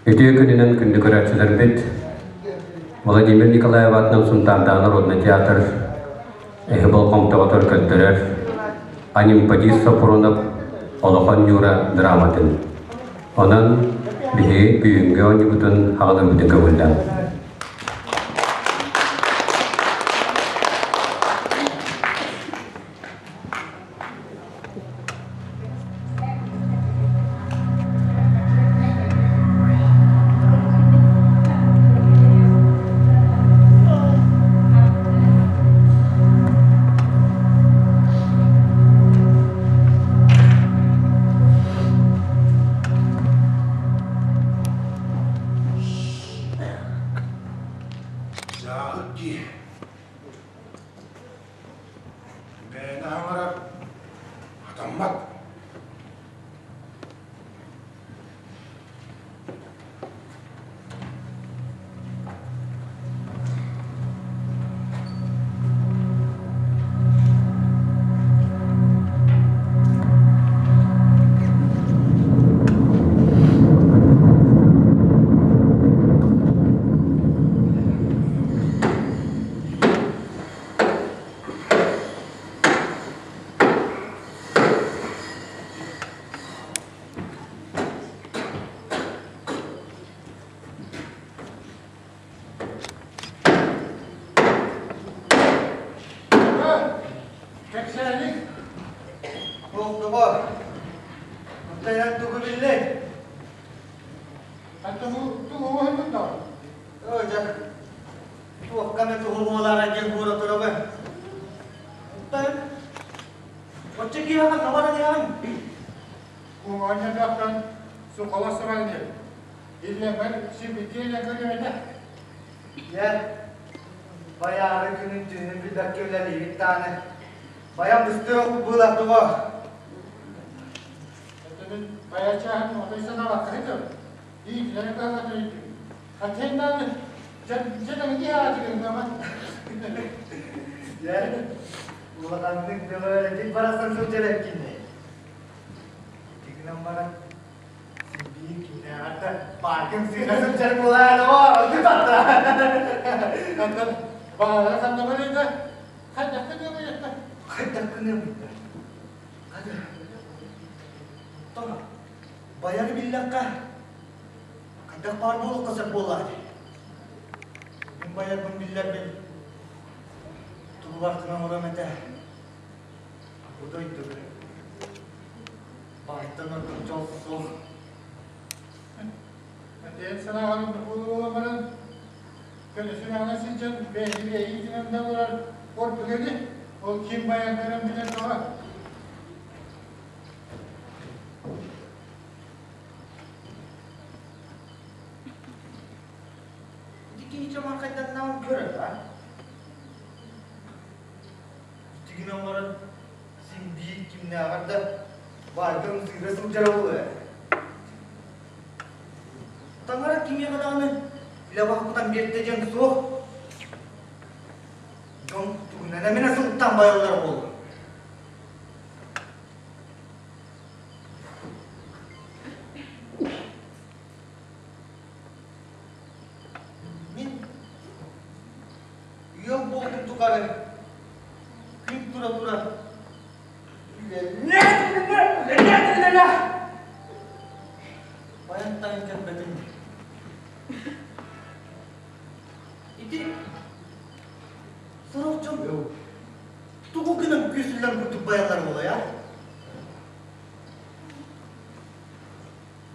Үтүө күнүнэн күндү көрөөччүлэрбит! Владимир Николаев аатынан Сунтаардааҕы народнай театр эһи болҕомтоҕутугар көрдөрөр Анимпадис Сопрунов Олохон Ньуура драматын. Онон биһиги бүгүҥҥү оонньуубутун аҕаларбытын көҥүллээҥ. Дьааһык дии. Мээнэ хаҥарар хатаммат. Кэпсээниҥ? Туох доҕор? Оттон эн тугу биллиҥ? Антон тугу оҥоһуннуҥ даҕаны? Оо, дьэ, туохха эмэ туһулуолаара диэн буола турабын. Оттон оччо киһиэхэ хабаран иһэҕин? Оонньотохтон сухала сыран диэн. Иллэҥэр сибитиэнэ көрүөтэ. Дьэ, байаары күнүн түүнүн билбэккэ үлэлиибит даҕаны. Баян быстыах быылах доҕор. Этэмин байачааһын отой санаабакка сытым. Иитилэрэ кыһалҕатын өйдүүр. Хатыан даҕаны дьэ аатыгыргама. Дьэ, улаханнык бөҕөөлөтүк барахсан сылдьар эбиккин Ити гынан баран син биир кимнээҕэр да бааргын сыына сылдьар буолаа доҕор, оннук батта. Онтон баҕалара ханна барыйда? Хайдах гыныамый Хайдах гыныамый да? Хата, тоно, баяры биллэххэ, хайдах баар буолуохха сөп буоллаҕа дии. Мин байарбын биллэрбин, тугу барытын оҥоруом этэ. Бу дойдуга баайтан ордук дьол суох. Этиэн санааҕын буолан баран, көнөсүнэҕинэ сылдьан бэйэни бэйиитинэн да олорор ордук ини. Ол ким байан көрөн билэр тоҕо? Ити киһи чамархайданнаҕын көрөр а? Ити гынан баран син биир кимнээҕэр да баайга ымсыыра сылдьара буолуо ээ. Таҥара кимиэхэ даҕаны үлэ кутан биэрдэ диэн суох. Дьон тугунан эминэ сылтаан байаллара буолуо. Мин ыал буолбут тухары күн тура-тура үлэлээн үлэлээн үлэлээн байан кэлбэтим. Ити сорох дьон тугу гынан күөсүллэн курдук байаллар буолуой, а?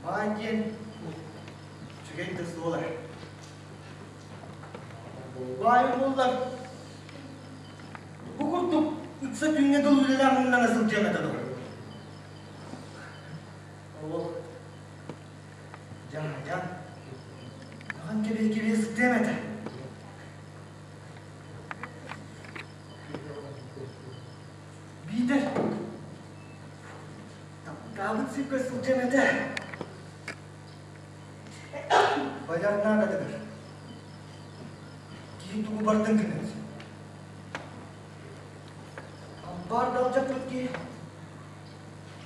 Баай диэн үчүгэй да суол ээ. Баай буоллар, бу курдук ыкса күҥҥэ дылы үлэлээн муҥнана сылдьыам этэ дуо? Ол дьаһайан, маҕан кэбиһи-кэбиһи сытыам этэ. Биитэр таптаабыт сирбэр сылдьыам этэ. Байар наадатыгар. Киһи тугу бардын гынар. Ампаар далдьаппыт киһи,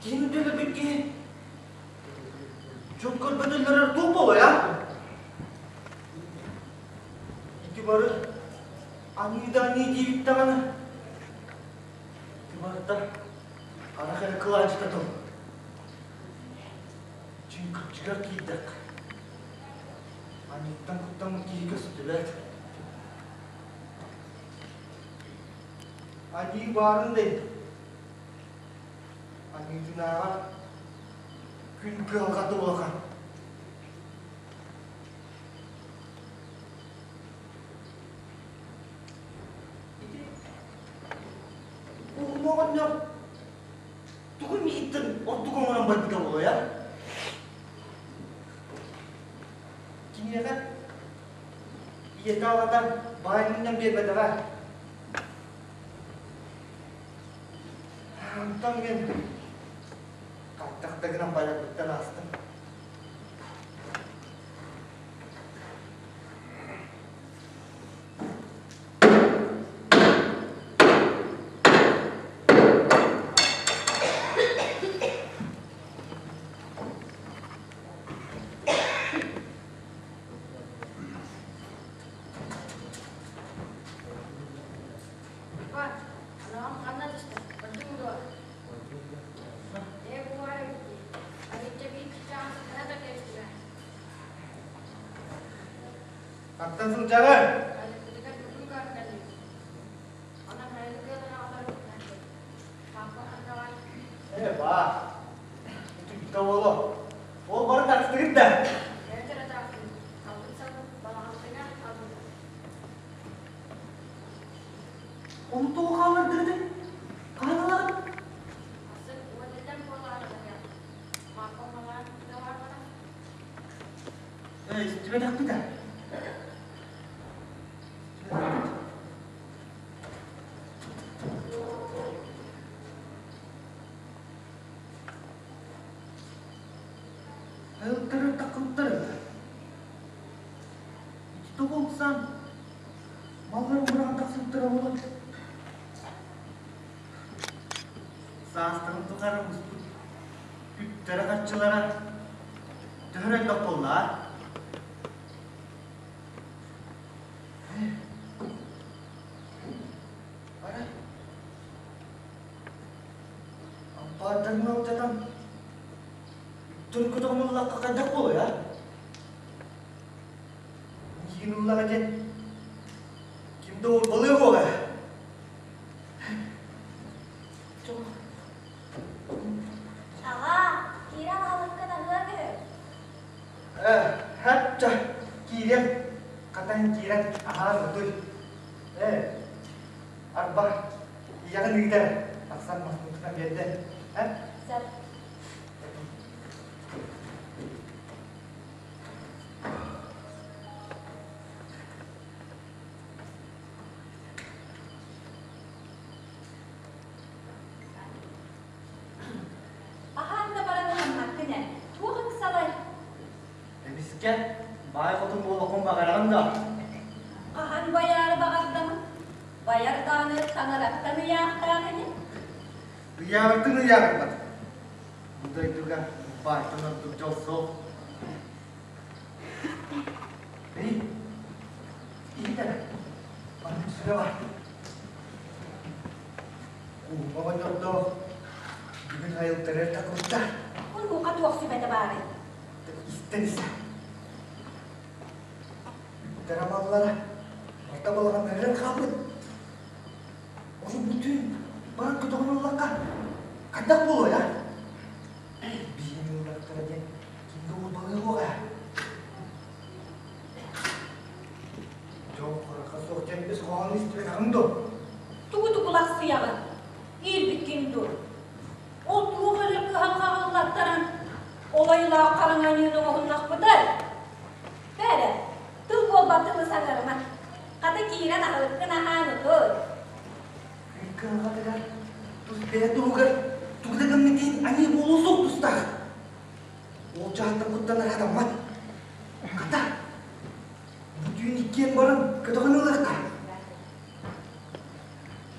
киһини төлөбүт киһи. Дьон көрбөтөллөрөр туох буолуой, а? Ити бары аныы да аныы диэбит даҕаны. Ити барыта харах эрэ кылаанчыта тыл. Чиҥ кырдьыгар киирдэххэ, аньыыттан куттаммыт киһи көстүбэт. Аньыы баарын да иһин, аньыытынааҕар күн кыһалҕата улахан. Ити уһума оҕонньор тугу мииттэн ордук оҥорон барбыта буолуой, а? Киниэхэ ийэтэ аҕата баай мунньан биэрбэтэҕэ. Онтон мин хайдах да гынан байарбыттан аастым. Хантан сылдьаҕын? Ээ, баа. Ити уолу. Ол бары тахсыгыт да? Ону тоҕо хааллардыгытый? Хаһан ылаҕын? Ээ, истибэтэхпит ээ. Айылтары такылтары. Ити тобулсан малларын быраҕан тахсыбыттара буолан саастарын тухары муспут үптэрэ-харчылара төһө элбэх буолла? Арай ампаардарын алдьатан үптэрин көтөҕөн ыллахха хайдах буолуой, а? Миигин ыллаҕа диэн ким да уорбалыа буолар. Аҕаа, киирэн аһылыккын аһыа үһү. Ээ, хачча, киириэм, хатан киирэн аһаан утуй. Ээ, арба, ийэҕин ыытар, тахсан маспытынан биэрдэ. Эн? Сөп. Аһаан да баран уһаммаккын ээ, туох ыксалай? Эмискэ баай хотун буолуоххун баҕараҕын да? Хаһан байаары баҕардамын? Байар даҕаны таҥараттан ыйаахтаах ини. Ыйааҕыттан ыйааҕырбат. Бу дойдуга баайтан ордук дьол суох. Эй, иһит эрэ, маннык сүбэ баар. Куһума оҕонньордоох бүгүн айылтарыар такылта. Онуоха туох сүбэтэ баарый? Истэн истэ. Үптэрэ маллара, барыта балаҕаннарыгар хаалбыт. Ону бүтүн баран көтөҕөн ыллахха, хайдах буолуой, а? Биһиги ыллахтара диэн ким да уорбалыа суоҕа. Дьон харахха суох диэн өс хоһоону истибэтэҕиҥ дуо? Тугу тугулахсыйаҕын? Иирбиккин дуо? Ол туох эрэ кыһалҕаҕа ыллаттаран, ол айылаах хараҥа аньыыны оҥоһуннахпытай? Бээрэ, тыл буолбат тылы саҥарыма. Хата киирэн аһылыккын аһаан утуй. Күн кыһалҕатыгар, тус бэйэ туһугар тугу да гыммытын аньыы буолуо суох тустаах. Ол дьаһалтан куттанар хатаммат. Хата, бу түүн иккиэн баран көтөҕөн ылыахха.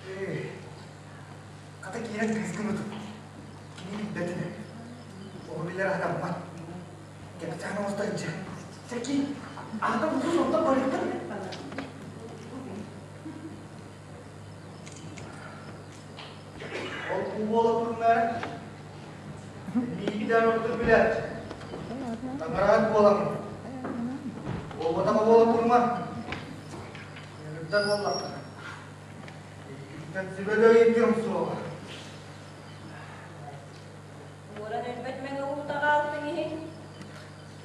Ээ, хата киирэн кыыскын утут. Кини билбэтин. Оҕо билэр хатаммат. Оттон чэки, аата бутун онтон барыттан. Ол бу буола туруннаары миигин ордук билээт, таҥараһыт буоламмын. Буолбатаҕа буола турума, ыҥырдар буоллаххына, эйигиттэн сүбэ да ыйытыам суоҕа. Уоран өлбөт мэҥэ уутаҕа алтыҥ иһин,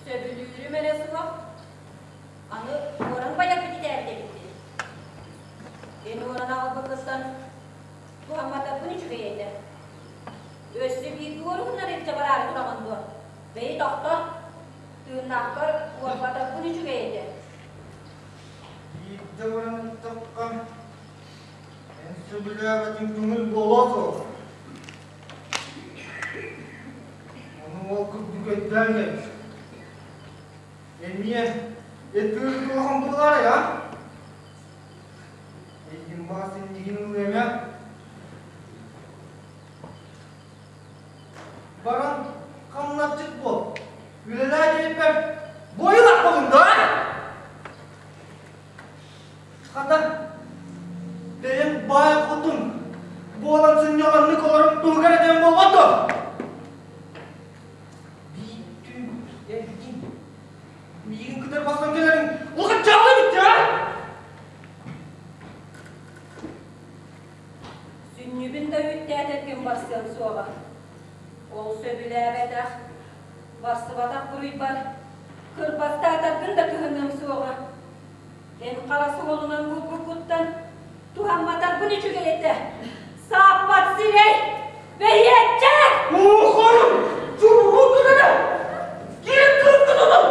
сөбүлүүрүм эрэ суох, аны уоран байарбыт итээбит эбиппин. Эн уоран аҕалбыккыттан туһамматарбын үчүгэй этэ. Өссө биир уоруһуннар илдьэ бараары тураҕын дуо? Бэйи тохто, тыыннаахпар уорбатарбын үчүгэй этэ. Биирдэ баран ыттахха, эн сөбүлээбэтиҥ көҥүл буолуо суоҕа. Ону ол курдук өйдөөн кэбис. Эмиэ этиир улахан буолаарай, а? Эйигин баҕас иннигин ылыам ээ. Баран хамначчыт буол. Үлэлээ диэбиппэр буойулах буолуҥ да? Хата, бэйэҥ баай хотун буолан сынньалаҥнык олорон туһугар этэн буолбат дуо? Биир түүн эргин миигин кытары бастан кэлэриҥ улахан дьаалы эбит дии, а? Сүнньүбүн да үүттээтэргин барсыам суоҕа. Ол сөбүлээбэтэх, барсыбатах буруйбар кырбастаатаргын да кыһыныам суоҕа. Эн хара суолунан булбуккуттан туһамматарбын үчүгэй этэ. Сааппат сирэй! Бэйиэччэ! Уухорум! Чуруһун турара! Киин кыргытытым!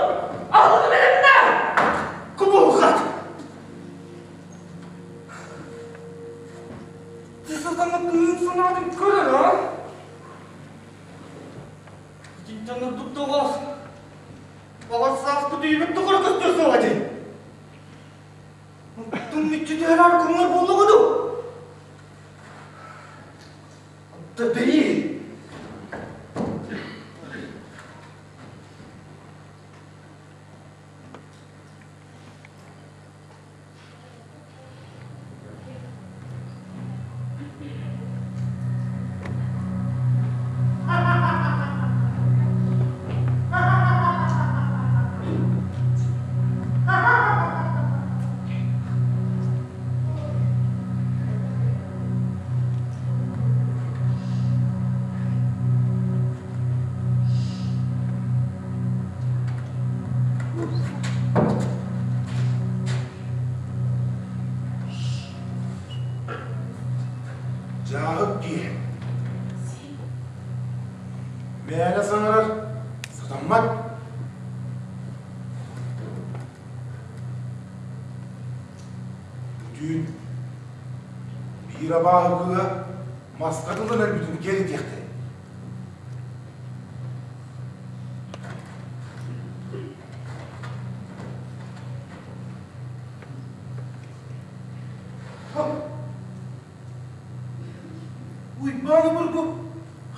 Аһылыгы бэлэмнээ! Кубулҕат! Тысытаны кыын санаатын көрөр, а? Итинтэн ордук тоҕоос. Баҕар сааспыт үйэбит тухары көстөр суоҕа дии. Оттон мүччү түһэр аргыҥҥар буоллаҕа дуу? Онто бэйи! Дьааһык киһи. Мээнэ саҥарар сатаммат. Бүтүүн биир абааһы кыыһа маска тылын өлбүтүн кэритиэхтэрэ. Уйбаан обургу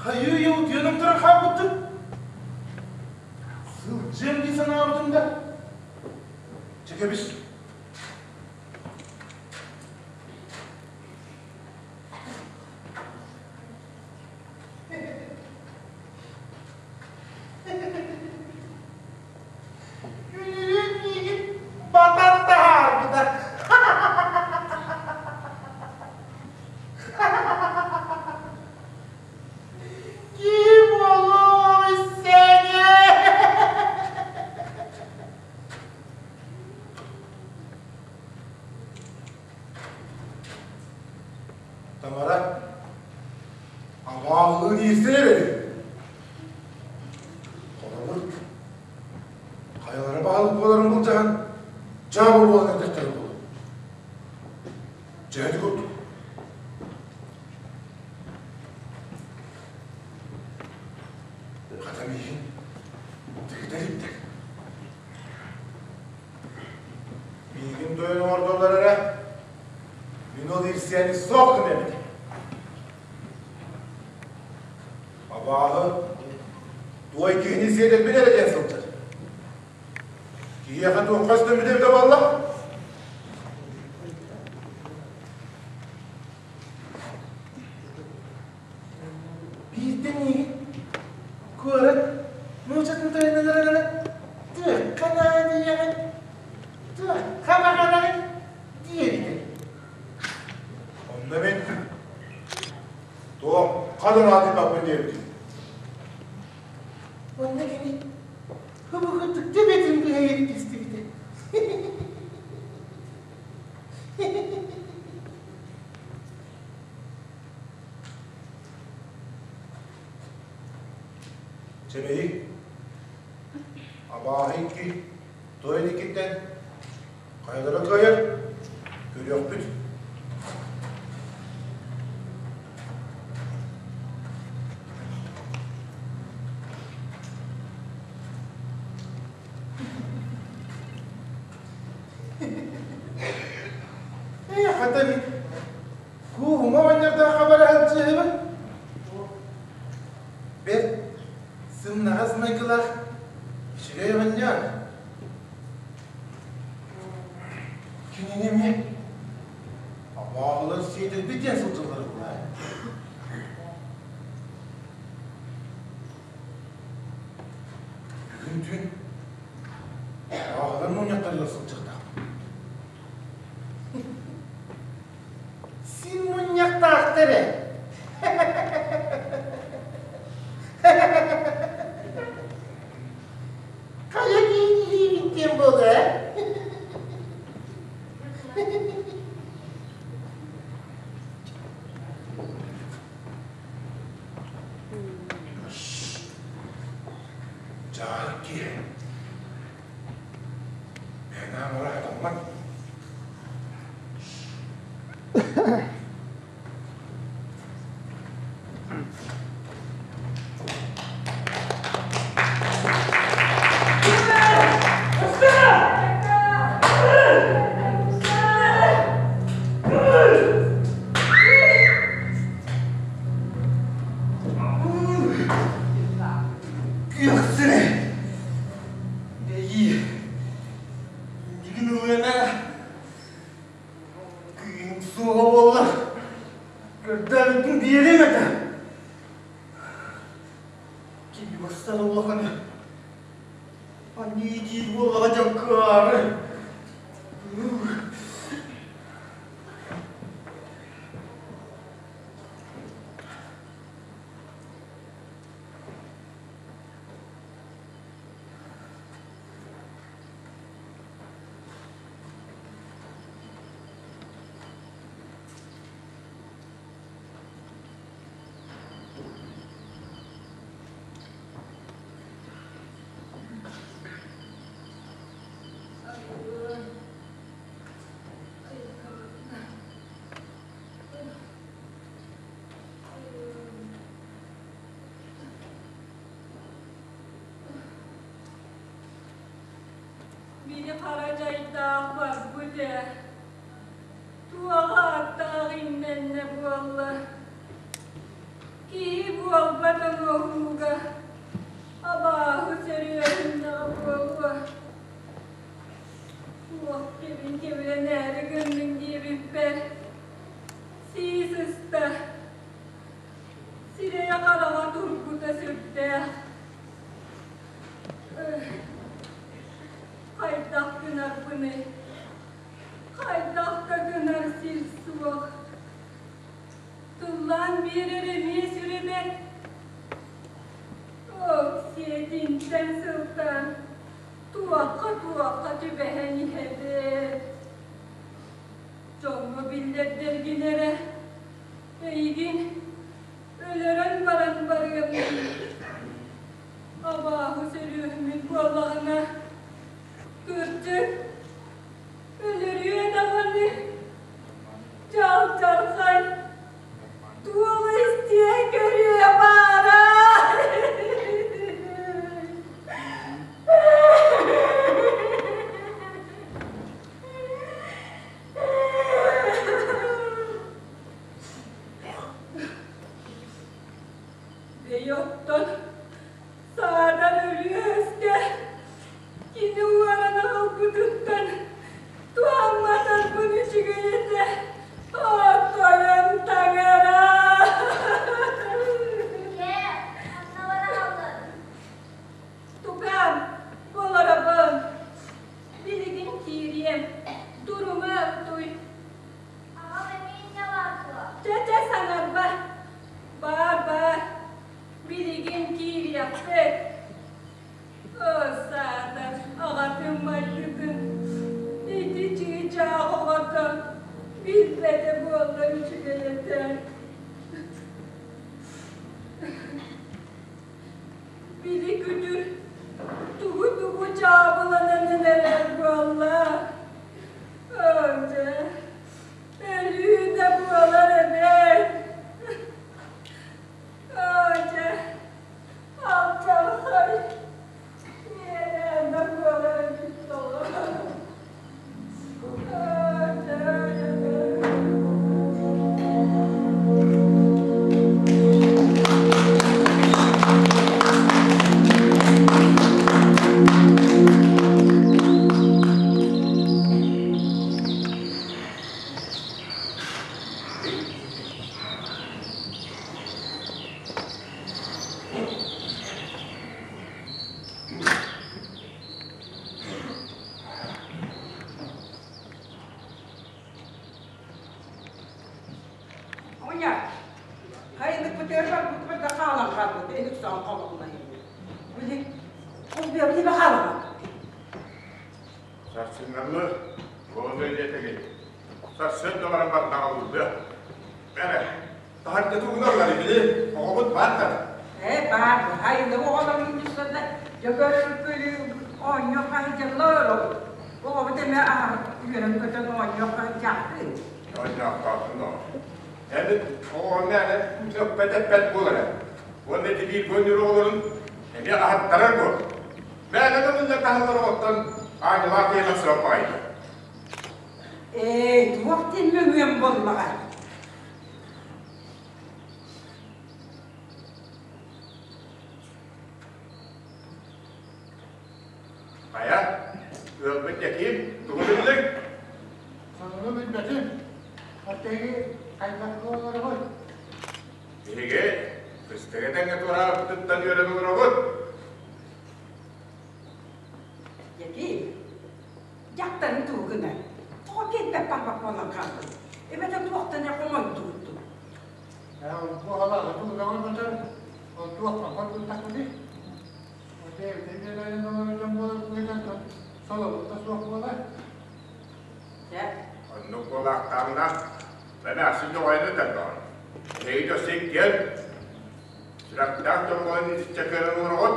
хайыы-үйэ утуйан ымтаран хаалбыттын. Сылдьыам дии санаабытым да, чэ кэбис. Күнүрүн миигин батан таһаарбыта. Киһи буолуом иссэҥэ. Тамара, абааһылыы диирсин эбит. Холобур, хайалара баһылык буоларын былдьаһан, дьаабы буолан эрдэхтэрэ буолуо. Дьэ, ити курдук. Хата миигин тыытар иттэр. Миигин тойон оҥордоллор эрэ, мин ол иирсээни суох гыныам этэ. Абааһы туой киһини сиэтэрбин эрэ диэн сылдьар. Киһиэхэ туохха өстөммүтэ эбитэ буолла? Биирдэ миигин куорат нууччатын тойонунан туохха наадыйаҕын, туохха баҕараҕын диэбитэ. Онно мин туохха да наадыйбаппын диэбитим. Онно кини хобукутук төбөтүн быһайын түстүбүтэ. Чэрэйи, абааһы икки, тойон иккиттэн хайалара кыайар, көрүөхпүт. Ээ, хата мин кууһума оҕонньордооххо бара сылдьыһыбын. Бэрт сымнаҕас майгылаах үчүгэй оҕонньор. Кинини эмиэ абааһылар сиэтэрбит диэн сылдьаллар буолаа. Бүгүн түүн абааһылар мунньахтарыгар сылдьыахтаахпын. Син мунньахтаахтар ээ. Хайа киһи диэн буолуо ээ? Дьаарык киһи. Мээнэ оҥоро сатаммат. Күөхсүрэ Эйии Иннигин ылыана Кыым суоҕа буолла Көрдөөбүппүн биэриэм этэ Киһи бастан улаханы Анньыы диир буоллаҕа дьаҥкаары Били хара дьайдаах барбыт ээ. Туох ааттаах имнэннэ буолла? Киһи буолбат оҥоһууга абааһы сөрүөһүннэҕэ буолуо. Туох кэбин кэбилэнээри гынныҥ диэбиппэр сии сыста. Сирэйэ-хараҕа турбута сүрдээх. Хайдах гынарбыный? Хайдах да гынар сир суох. Тыллаан биэрэр эмиэ сүрэ бэрт. Ок-сиэ итинтэн сылтаан туохха-туохха түбэһэн иһэбин. Дьоҥҥо биллэрдэргин эрэ эйигин өлөрөн баран барыам дии. Абааһы сөрүөһүммүт буоллаҕына, кырдьык, өлөрүө даҕаны. Чалчархай, туох истиэ көрүө баара. оҥорбутуттан туһамматарбын үчүгэй этэ. Оттойон таҥара! Ийээ, ханна бараҕын? Тукаам, олоробун. Билигин киириэм. Турума туй. Аҕам эмиэ инньэ баар дуо? Чэ-чэ саҥарба. Баар-баар. Билигин киириэхпит. Оо, саатар, аҕатын майгытын ити чыычаах оҕото билбэтэ буолла үчүгэй этэ. Били күтүр тугу-тугу чаабыланан эрэр буолла. Оо, дьэ, өлүү да буолар эбээт. Оо, дьэ, алдьархай миэнэ буолар эбит тоҕо. Оо, дьэ, Оня, хайынык бытыар барбыт да хаалан хаалбыт, эник соң холоҕунай. Били, ол били хаалан. Сарсыҥҥы буолуо диэтэгин. Сарсын да баран бардаҕалыырда. Бэрэ, таһырдьа тугунар били, оҕобут баар да. Э, баар, хайынык оҕолорун түссе дьөгөрүккүлү оонньоо хаһыдьаллар оҕобут эмэ аһар үөрэн көтөн оонньоо хаһыдьаахтыы. Оонньоохтоохтун оҕо. Эбит оҕоҥҥо өппөт эппэт буолара. Уонна ити биир көннөрү оҕолорун эмиэ аһаттарар буол. Бэйэ да мунньа таһыллар оҕоттон аанньалаах киһи тахсыбат баҕайыта. Ээ, туох диэн мөҥүөм буоллаҕай? Хайа, ыалбыт Яким, тугу биллиҥ? Сонуну билбэтим. Оттоги хайдах буолларгын? Биһиги кыстыгы тэҥҥэ туораабытыттан үөрэн олоробут. Яким, дьахтарын тугу гынар? Тоҕо кэлбэт барбат буолан хааллын? Эбэтэр туохтан эрэ хомойдугуттун? Бу халаҕа тугу батар, ол туох хапар бултахпытый? Оннук буолаахтаабына, эмээхсин дьоҕойну этэр Эһиги өссө иккиэн сүрэхтээх дьоҥҥо итиччэ кыанан олороҕут.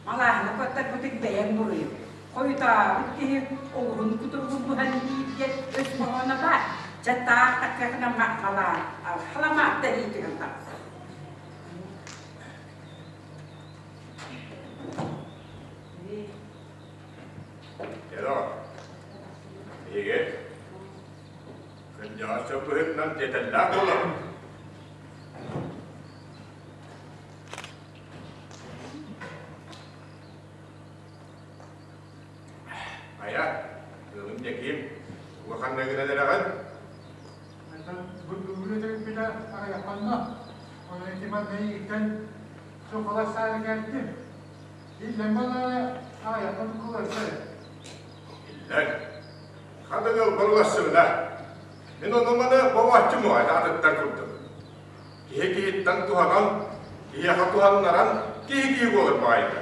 Малааһыны куоттарбытык бэйэҥ буруйуҥ. Хойутаабыт киһи оҕуһун кутуругун быһан иһииргэ өс хоһооно баар. Дьэ таах таккахына малаа халамаатта иитигэр тахсар. Дедо, биһиги кырдьаҕас дьон быһыытынан тиэтэллээх буолабыт. Хайа, ыалым Дьэкиим, улахан гынан эрэҕин? Иллэҥ. Ханнык ыалбар уларсыбына. Мин ону-маны бобооччум атыттар курдук. Киһи киһиттэн туһанан, киһиэхэ туһаннаран киһи киһи буолар баайда.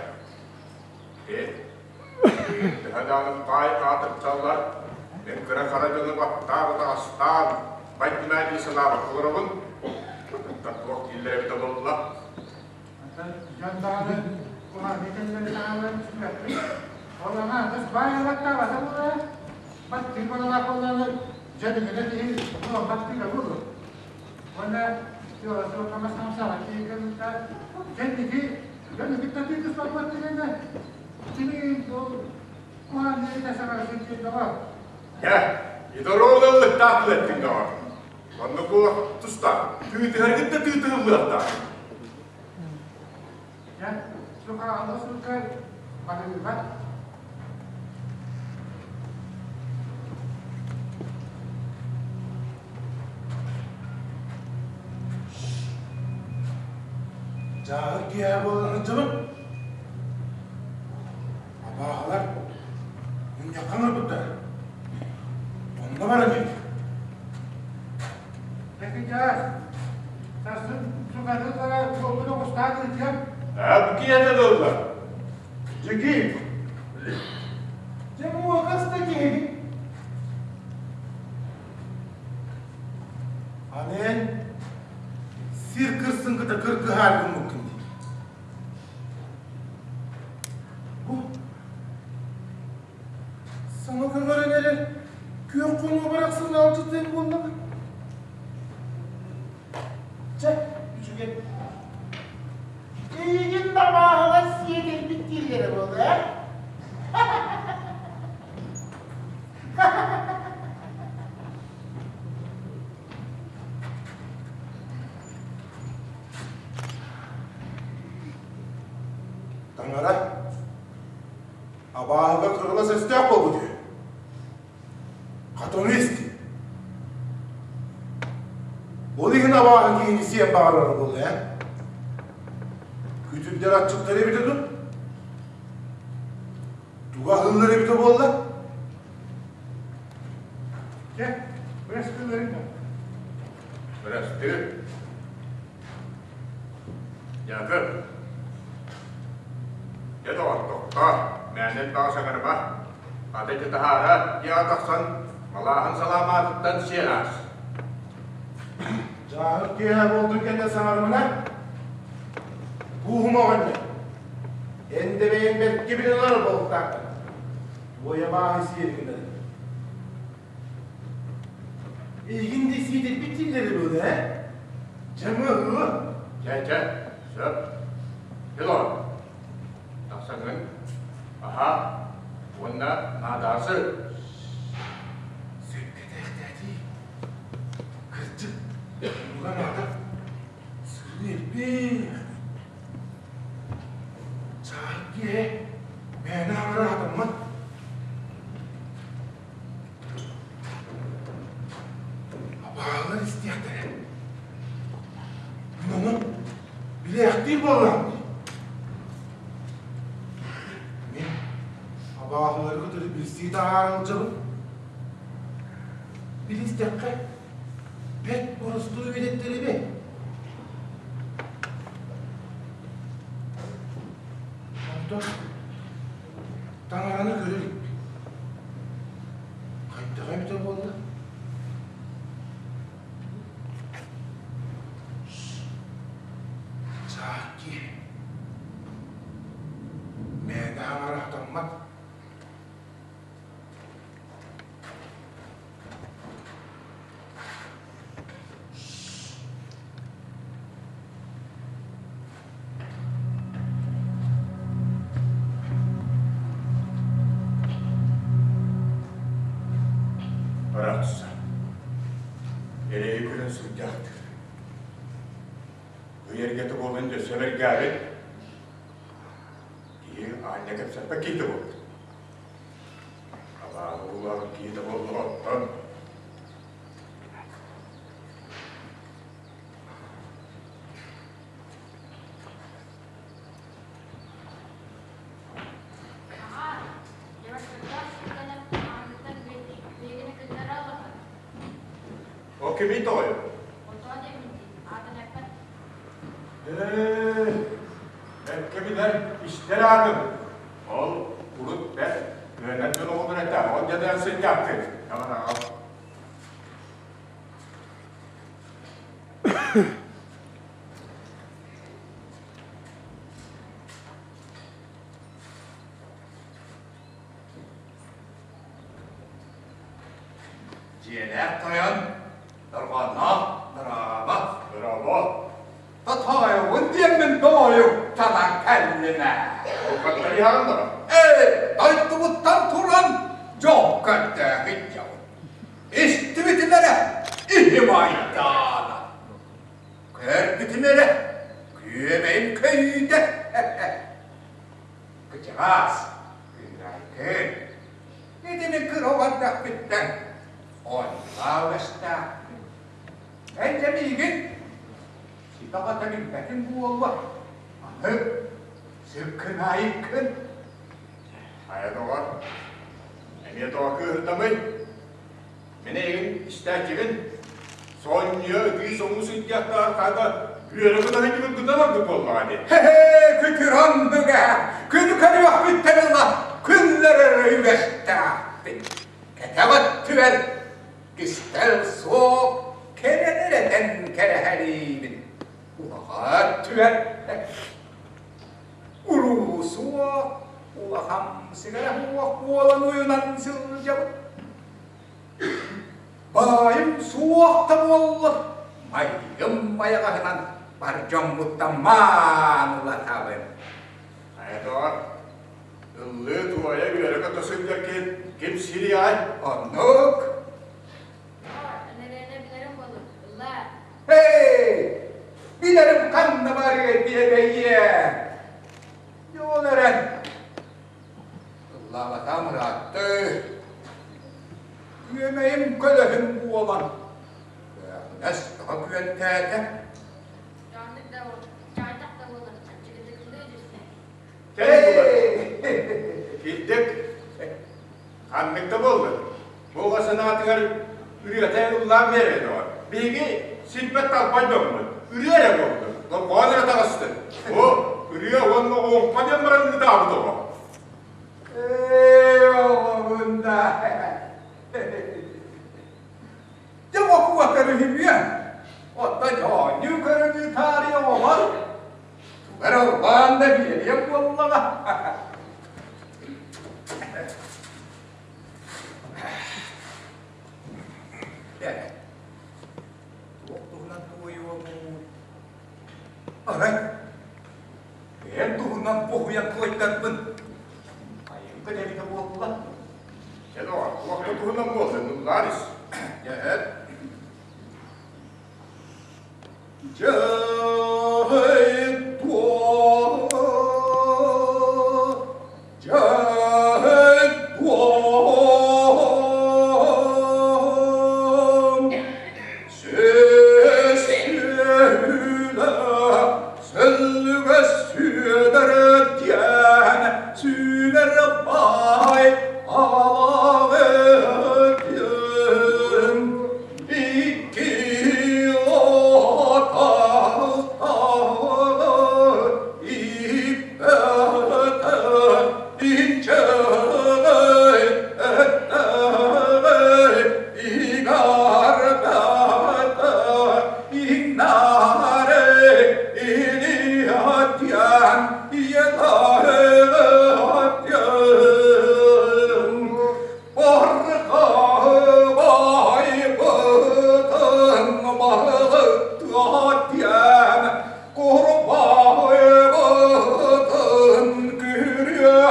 Төһө даҕаны баай аатырдаллар, мин кыра-хара дьону баттаан-атаҕастаан, байдымаа дии санаабакка олоробун. Атыттар туох дииллэрэ эбитэ буолла. Дьон даҕаны куһаҕаны кэллэрин саҥаларын истибэппин. Ол аҥаардас баай ылаттаабата буолара. Баттыы балалаах буоллаҕына, дьэ дыгына киһи баттыыра буолуо. Уонна философ хамсаҕа киһи кытта кэнники дьон кытта тыытыспаппат дигэнэ кини ол куһаҕан диэбитэ саҥара сылдьыа доҕор. Дьэ, здоровый ыллыктаах тыл эттиҥ доҕор. Оннук буолуох тустаах. Тыытыһаргыт да тыытыһыллыахтаах. Дьэ, сухаҕала сылгы Баһыыба. Дьааһык киэһэ буолан сылдьабын. Абааһылар мунньахха ыҥырбыттара. Онно баран иһит. Бэкидьээс, сарсын сукатын сара суолбун оҕустаан ыытыам. Ээ, бу киэһэ да ылла. Дьэкиим, дьэ муокас да киһигин. Аны эн сир кырсын кыта кыргыһаар гыммыккын дии. Бу саҥа көҕөрөн эрэр күөх хонуу барахсан аалдьытыаҥ буоллаҕа. Чэ, үчүгэй. Эйигин да абааһылар сиэтэрбит дииллэрэ буолуо, ээ? Таҥара абааһыга кырылас өстөөх буолбут үһү. Хатыҥы исти. Ол иһин абааһы киһини сиэн баҕарара буолуо ээ. Күтүрдэр аччыктар эбитэ дуу? Туга аһыыллар эбитэ буолла? Чэ, бырастыыларын да. Бырастыы. Яков. Дьэ доҕор, тохтоо, мээнэ элбэҕи саҥарыма. Ата ити таһаара, дьиэҕэ тахсан, малааһын салаамаатыттан сиэн аас. Дьааһык киэһэ буолтун кэннэ саҥарымына, кууһума оҕонньор. Эн да бэйэҥ бэркэ билэн олорор буолуохтааххын. Туойа бааһы сиэри гынар. Эйигин да сиэтэрбит дииллэрэ буолуо, ээ? Дьэ, мыһыы. Чэ, чэ, сөп. Филон, тахсаҥҥын, аһаа уонна наадаарсы. Сөпкө этээхтээтии. Кырдьык, оннуга наада. Сырыы элбэх. Чаай киэһэ мээнэ аҥара хатаммат. Абаалар истиэхтэрэ. Мин ону билээхтиир буоллаҕым дии. Мин абааһылары кытары билсии таһаара сылдьабын. Билистэххэ, бэрт боростуой үөдэттэр эбээт. Онтон таҥараны көрө иликпин. Хайдах эбитэ буолла? Чааки. Мээнэ аҥара хатаммат. Барахсан, эрэйи көрөн сылдьаахтыыр. Ый эргэтэ буолан дьөссө бэргээбит. Киһи аанньа кэпсэппэт киһитэ буолбут. Абааһы улахан киһитэ буоллаҕа оттон. Аҕаа, дьабарчыктаах сирдэнэн ааныттан биһигини кыннара ылаҕын. Ол кимий тоҕойо? Отоо диэммин дии, аатын эппэт. Ээ, бэркэ билэр, истэр аатым. Ол урут бэрт кыанар дьон оҕолор этэ, ол дьадаан сылдьаахтыыр. Аҕал. Дьиэлээх тойон, дорҕоонноох дорообо. Дорообо. Тотоойугун диэммин тоойу талан кэллим ээ. Хаттарыйаҕын доо? Ээ, дойдубуттан туран дьон көрдөөх дьон. Истибитим эрэ, иһим айдаана. Көрбүтүм эрэ, күөмэйим көйүүтэ. Кычаҕаас, кыырайкы, итини кыра бардахпыттан оонньуулаах-үгэстээхпин. Эн дьэ миигин ситэ-хото билбэтиҥ буолуо. Аны сыккынаайыккын. Хайа доҕор, эмиэ тоҕо кыыһырдамый? Мин эйигин истээччибин. Сонньуйа ытыы-соҥуу сылдьыахтаах хата үөрэ гына сылдьыбыт гынан ордук буоллаҕа дии. Хе-хе, күтүр оннуга, күнү көрүөхпүттэн ыла күннэр эрэ үгэстээхпин. Кэтэх өттүбэр кистэл суох кэрэнэр этэн кэрэһэлиибин. Улахан өттүбэр уруу суох, улахан сигэрэ суох буолан уйунан сылдьабыт. Баайым суох да буоллар, майгым майаҕаһынан бар дьоммуттан маанылатабын. Хайа доҕор, ыллыы-туойа үөрэ-көтө сылдьар киһи ким сириай? Оннук. Доҕор, энэрээнэ билэрим буолур, ыллаа. Эй, билэрим ханна барыай биэбэйиэ. Ол эрэн, Ыллаабатаам ыраатты, күөмэйим көлөһүн буолан, көөҕүнэс бөҕө күөнтээтэ. Дьааннык да дьаайтах да буолар, аччыгытыктыы түстэ. Кирдик, ханнык да буоллун, бу оҕо санаатыгар ырыата ыллаан биэрэр доҕор. Биһиги сирбэт талбай дьоммут, ырыа эрэ буоллун, дорҕоон эрэ таҕыстын. Бу ырыа уонна олоҥхо диэн баран ыытаабыт оҕо. Ээ, оҕобун да. Дьэ, бокуо көрүһүмүө. Оттон оонньуу көрүнүү таарыйа оҕолор. Тугу эрэ ыллаан да биэриэм буоллаҕа. Туох туһунан туойуомуй? Арай, бэйэм туһунан хоһуйан туойдарбын айылга эбитэ буолла. Чэ, доҕор, туох да туһунан буоллун, ыллаар ис. Дьэ, Дьэ, Сүүнэр баай алаҕытым икки атахтааҕы иппэтэ инчэҕэй эттэҕэй иҥэрбэтэ иҥнэрэ илиһэтиэн иэлэһэтиэн Барҕабайбытын балыктыа курбайбытын күрүөлүөн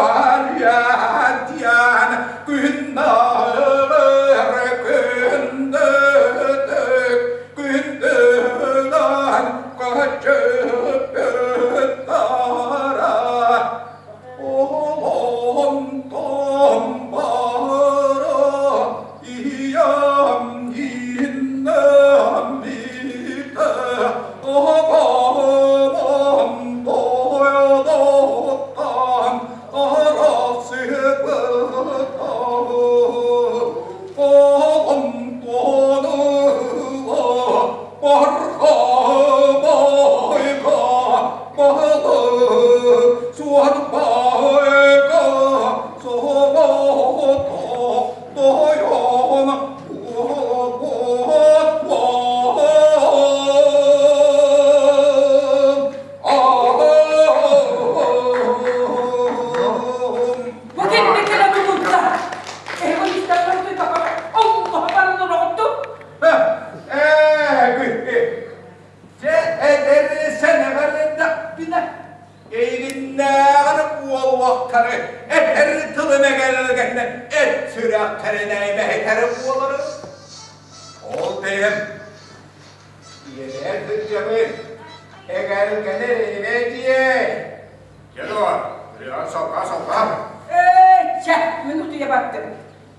күннээр күндүтүк күндүлэн көччүппүттара Онтон бара ийэм иннэммитэ аҕам тойонуттан арахсыбыта. Онтон ыла барҕабайга Баһылык суорбайга соҕотох тойон Бу кэннэ кэлэн тутулта. Эһиги истэххэ Аллаһа баран олоҕуттум. Ээ, Дьэ, эдэр сэнэҕэр эрдэхпинэ, эйигиннээҕэр буолуохтары, этэр тылым эгэлгэнэ эт сүрэхтэринэй мэһитэр буолары. Ол бэйэм ийэлээх сылдьабын, эгэлгэнэ эримэ диэ. Дьэ, доҕор, Ырыаҕын салҕаа, салҕаа. Ээ, чэ, мин утуйа бардым.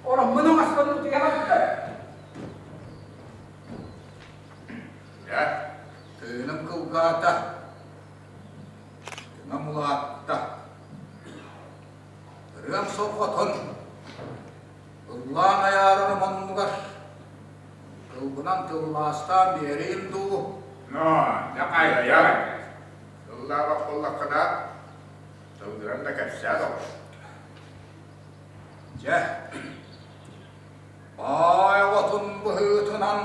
Ороммун оҥостон утуйа бардым. Дьэ, тыыным кылгаата, тыҥам улаатта. Ырыам сорҕотун ыллаан айаарарым оннугар тылбынан тыллаастаан биэриим дуу? Но, дьэ хайайар. Тыллаабат буоллаххына, тылгыран да кэпсээ доҕор. Дьэ, баай оҕотун быһыытынан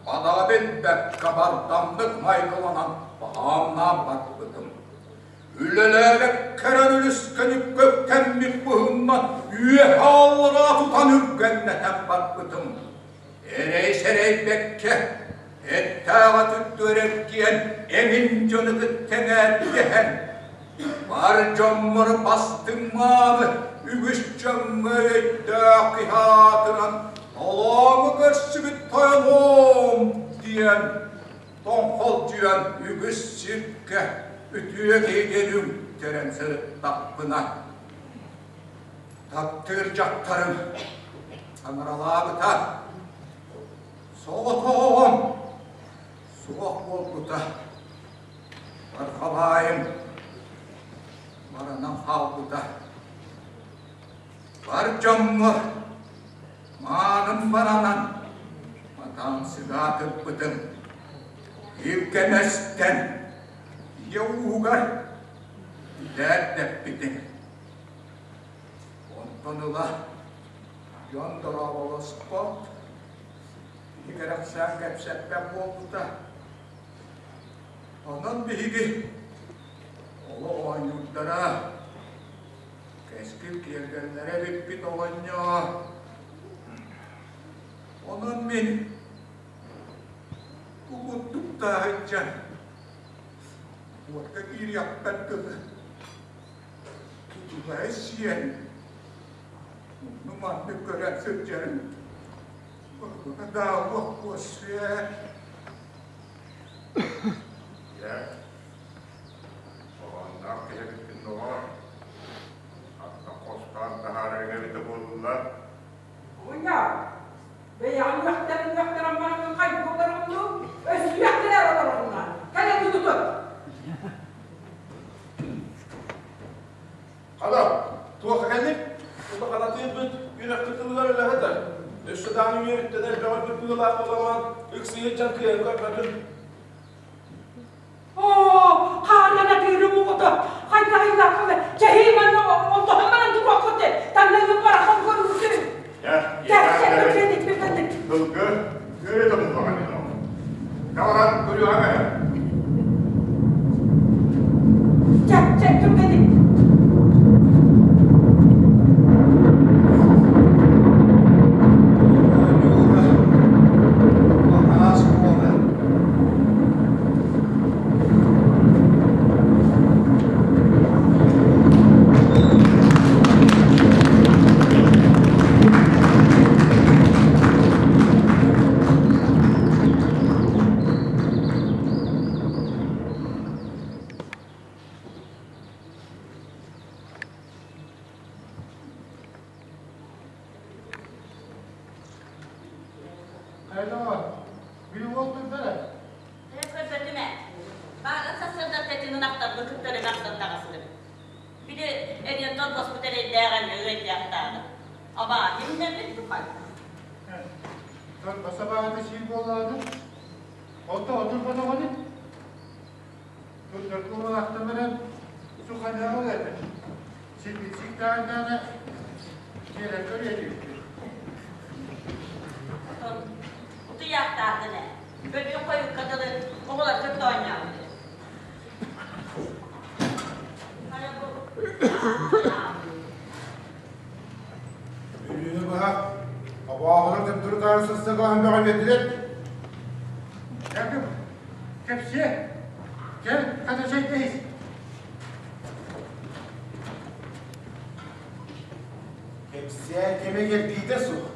бадаҕа билбэккэ бардамнык майгыланан баһаамнаан барбытым. Үлэлээбэккэ эрэ үлүскэнипкэ үктэммит быһыымман үөһэ аллараа тутан үргэннэтэн барбытым. Эрэй сэрэйбэккэ, эттээҕэ түттүөр эргийэн эҥин дьону кытта эҥээрдэһэн, бар дьоммор бастыҥ мааны үгүс дьоҥҥо өйдөөх киһи аатыран толооҥу көрсүбүт тойонуом диэн тоҥхолдьуйан үгүс сиргэ үтүө киһи диэн үҥтэрэн сырыттахпына таптыыр дьахтарым таҥаралаабыта соҕотоҕум суох буолбута барҕабаайым баранан хаалбыта бар дьоммор Мааным баранан, матаан сыгаатыппытым, илгэмэстэн ийэ ууһугар илээрдэппитим. Онтон ыла дьон дорооболоспот, киһи кэрэхсээн кэпсэппэт буолбута. Онон биһиги олох оонньуурдара Кэскил киэргэллэрэ эбиппит оҕонньоор. Онон мин бу курдук таһырдьа уотка киириэхпэр дылы тутулаһа сиэн мунну маннык көрөн сылдьарым барбана дааллах буосуэ. Дьэ, Хоһоонноох киһи эбиппин доҕоор, хантан хостоон таһаарарыҥ эбитэ буолла? Оҕонньор, бэйэҕин үөхтэрин үөхтэрэн бараҥҥын хайдах олороҕун дуу? Өссүйэхтэрэ олороҕуна, кэлэн тутутун! Хана, туохха кэллиҥ? Улахан атыырбыт үрэхпит тылыгар үлэһитэр. Өссө даҕаны үөрүттэн элбэҕи быһыылаах буоламмын, ыксыйы дьон кыайан көрбөтүм. Оо, хааннан атыырым оҕото, хайдах айылааххына, чэһии манна олдоһон баран туруоххут таҥнарыгын барахан көрүүтүн. Сылгы күөрэ да буллаҕа дии Таҕаран көрүөҕүҥ эрэ. Чэ, чэ, түргэнник. Араас буолар. Хайдах Били уол турдара? Ээ, көрбөтүм ээ. Баарын сарсыарда тэтинин ахтарбын кытта эрэ тахсан таҕыстым. Били эриэн торбоспут эрэйдээх эмиэ ыалдьаахтаабыт. Абаа, кимнэммит бухай? Торбос абаҕата сиир буоллаҕына, онто отурбатаҕыный? Турдаргы уолаахтан баран суханыаҕа этэ. Сирбит сиктааҕынаана дьиэлэр көрүө этибит. Отон утуйаахтаатын ээ. Бөлүөх хойукка дылы оҕолор кытта оонньообут. Хайа бу Өлүүнү быһа абааһылар төттөрү-таары сырсыгалаһан бөҕө биэрдилэр. Якып, кэпсиэ. Кэл, хата чэйдэһис. Кэпсээн кэмэ кэрдиитэ суох.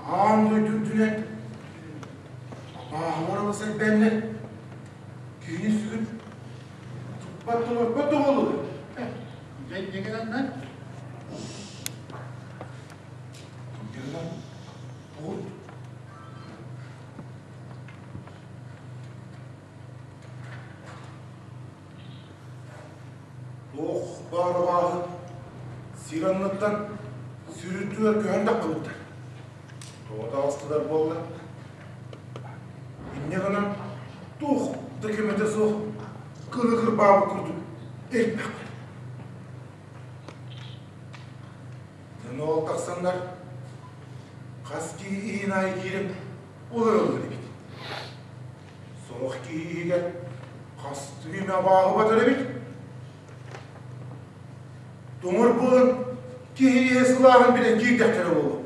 Аан дойду үрдүнэн Олус элбээннэр киһини сүгүн туппат толорбот да буолуо. Дьэ инньэ гынаннар Инньэ гынан бугун Туох баар абааһы сир анныттан сүрүтүгэр көһөн таххыбыттар. Тоҕо таҕыстылар буолла? Инньэ гынан туох да көмөтө суох кылы кырбаабыт курдук элбэхтэр. Дьоно ол тахсаннар хас киһи иһин аайы киирэн олороллор эбит. Сорох киһи иһигэр хастыы эмэ абааһы батар эбит. Тоҥор буолан киһи иһэ сылааһын билэн киирдэхтэрэ буолуо.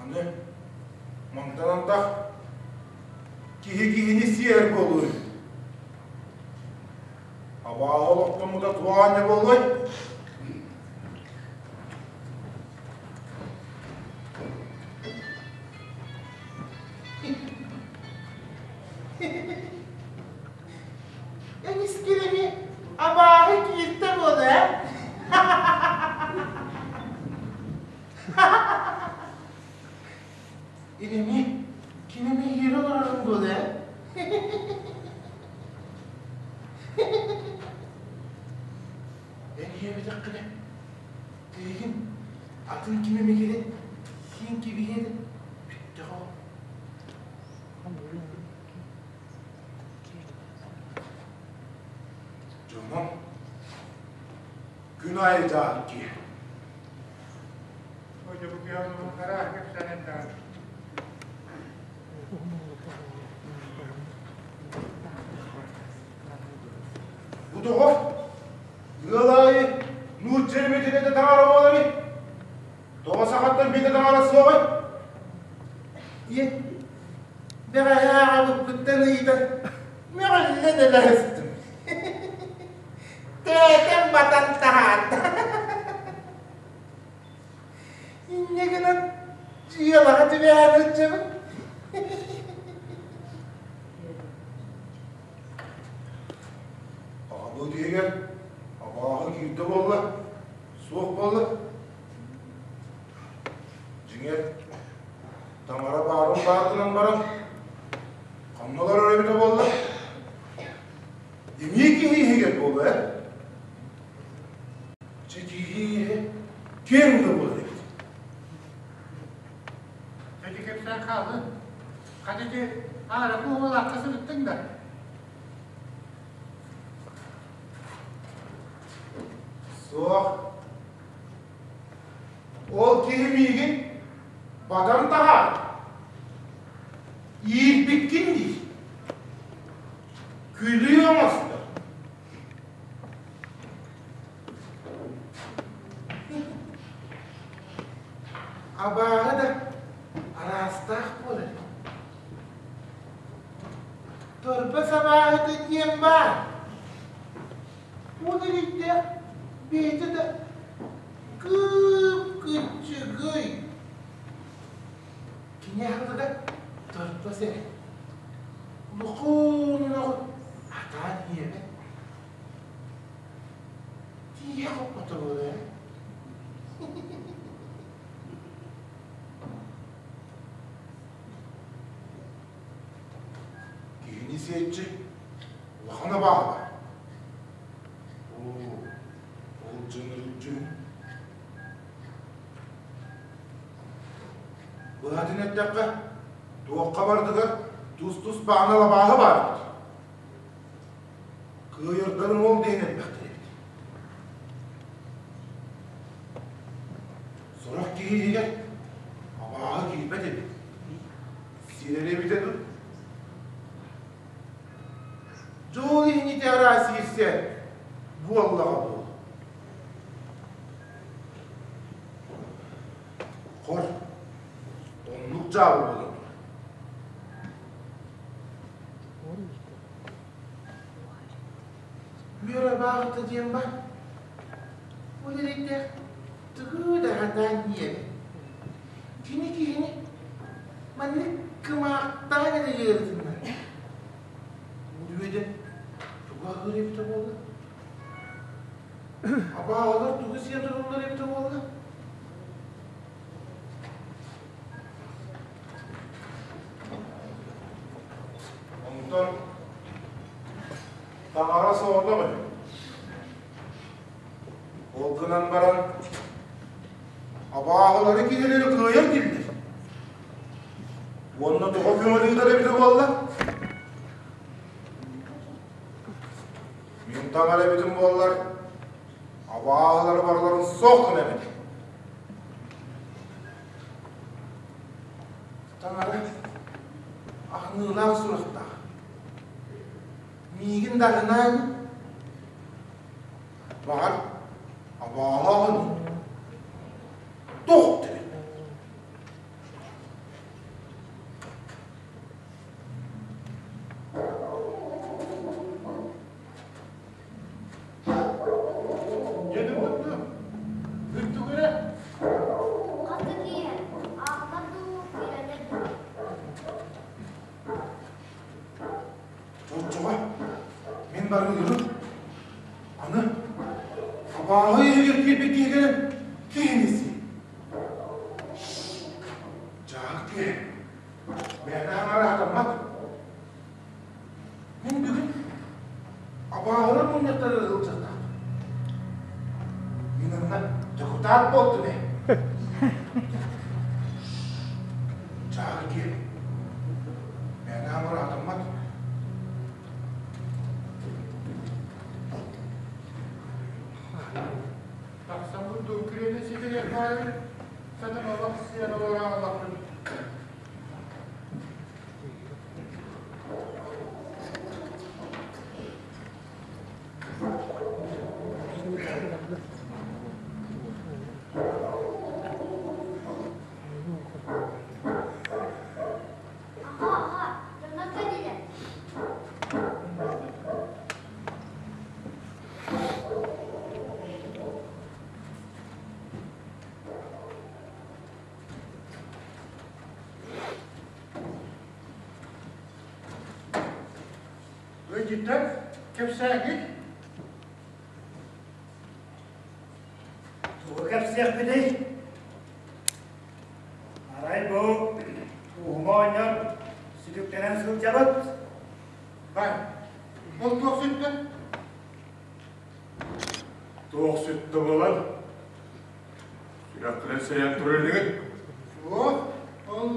Аны мантан антах киһи киһини сиэр буолуо. Абааһы олохтоммута туох аанньа буолуой? Эмискэ абааһы кииртэ буолуо ээ? Иними кинини иһиирэ олорорун буолуо ээ? Эн иһэбэтэххинэ, тиһигин атын ким эмэ кэлэн сиэн кэбиһиэ да бүттэҕэ ол. Дьонум күн аайы дьаһал киһи. Бу тоҕо ыал аайы нуучча эрмитин этэ таҥара буоларый? Тоҕо сахаттан биитэ таҥара суоҕай? Ийэ, бэҕэһээ аҕабыппыттан ыйытан мөҕүллэн элэһистим. Тээтэм батан таһаарда. Инньэ гынан дьыалаҕа түбэһэн сылдьабын. Аҕабыт иһигэр абааһы киирдэ буолла, суох буолла. Дьиҥэр, таҥара баарын баар гынан баран, ханна олорор эбитэ буолла? Эмиэ киһи иһигэр буолуо ээ? Чэ киһи иһэ киэҥ да буолар эбит. Ити кэпсээн хааллын. Хата ити аара куһумалаахха сырыттыҥ да? Суох. Ол киһи миигин батан таһаар. Иирбиккин дии. Күлүү оҥостор. Абааһы да араастаах буолар. Торбос абааһыта диэн баар. Ол эрийдээх бэйэтэ да кып-кыччыгый. Кини аһылыга торбос эрэ. Улахан унаҕы атаан иэбэт. Тиийэ хоппото буолуо ээ. Киһини сиэччи улахан абааһы баар. Оо, ол дьоннорун дьүһүн. Быһатын эттэххэ, туохха бардыгар тус-туспа анал абааһы баар эбит. Кыайардарын ол диэн элбэхтэр эбит. Сорох киһи иһигэр абааһы киирбэт эбит. Сирэр эбитэ дуу? Дьол иһинити араас иирсэ буоллаҕа буол. Хор, оннук дьаабы буолан Үөрэ бааҕыта диэн бар. Ол эрэйдээх тугу да сатаан диэбит. киһини маннык кымаахтаан эрэ ыарытыннар. Үөдэн тугу аһыыр эбитэ буолла? Абааһылар тугу сиэн тураллар эбитэ буолла? Онтон таҥара соҕотох үһү. Ол гынан баран абааһылары киһилэри кыайан дииллэр. Уонна тоҕо көҥүлүүлэр эбитэ буолла? Мин таҥара эбитим буоллар, абааһылары барыларын суох гына эбит. Таҥара аһыныылаах сурахтаах. Миигин да аһынаан, баҕар, абааһы аһын туох диэбит. Хас да киһи аахтар дуу, киирэллэр дуу. Чоччоҕо, мин барыырым. Аны абааһы иһигэр киирбит киһи кэлэн киһини сии. Дьаах киһи мээнэ хаҥара хатаммат. Мин бүгүн абааһылар мунньахтарыгар сылдьыахтаахпын. Мин онно дьокутаат буолтум ээ. Дьаах киһи мээнэ хаҥара хатаммат. Тахсан бурдук күрүөнү ситириэх баайын сатан олох сиэн олорон олохпун. Аха, аха, дьоннор кэллилэр. Ыйдьыттар кэпсээҥҥит? Тугу кэпсиэхпитий? Арай бу Кууһума оҕонньор сүтүктэнэн сылдьабыт. Бай, ол туох сүттэ? Туох сүттэ буолан? Сүрэххинэн сэйэн турар инигин? Суох, ол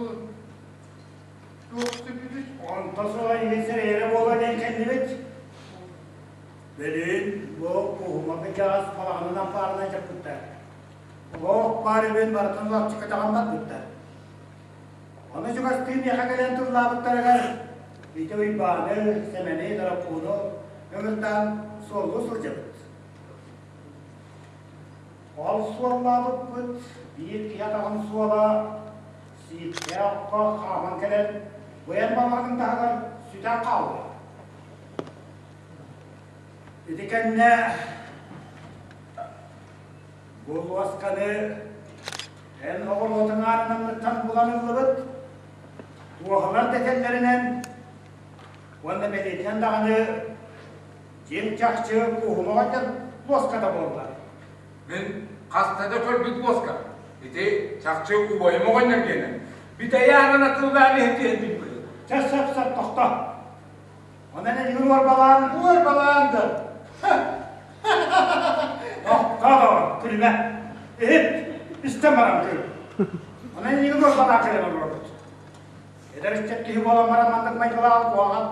туох сүппүтүй? Онто суох иһин сэрэйэрэ буолуо диэн кэллибит. Бөлүүн бу Кууһума кырдьаҕас балаҕанын ампаарынан дьаппыттар. Олох баар үбүн барытын лапчы көтөҕөн барбыттар. Ону чугастыы миэхэ кэлэн тыллаабыттарыгар ити Уйбааны, Сэмэни, Дороппууну ыҥыртаан суоллуу сылдьабыт. Ол суоллаабыппыт биир киһи атаҕын суола сииктээх окко хааман кэлэн быйан балаҕанын таһыгар сүтэн хаалла. Ити кэннэ бу луосканы эн оҕуруотуҥ аарынаммыттан булан ыллыбыт. Туоһулар дэтэллэринэн уонна бэлиэтинэн даҕаны дьиҥ чахчы кууһума оҕонньор луоската буолла. Мин хаста да көрбүт луоска. Ити чахчы убайым оҕонньор диэнэ. Бүтэйи аанын атыллаан иһитиһэрбит быһыы. Чэ, сөп, сөп, тохто. Онон эйигин уорбалаан... Уорбалаан да. Тохто, доҕор, күлүмэ. Иһит, истэн баран күл. Онон эйигин уорбалаан кэлэн олоробут. Эдэр ыччат киһи буолан баран маннык майгылаах куһаҕан.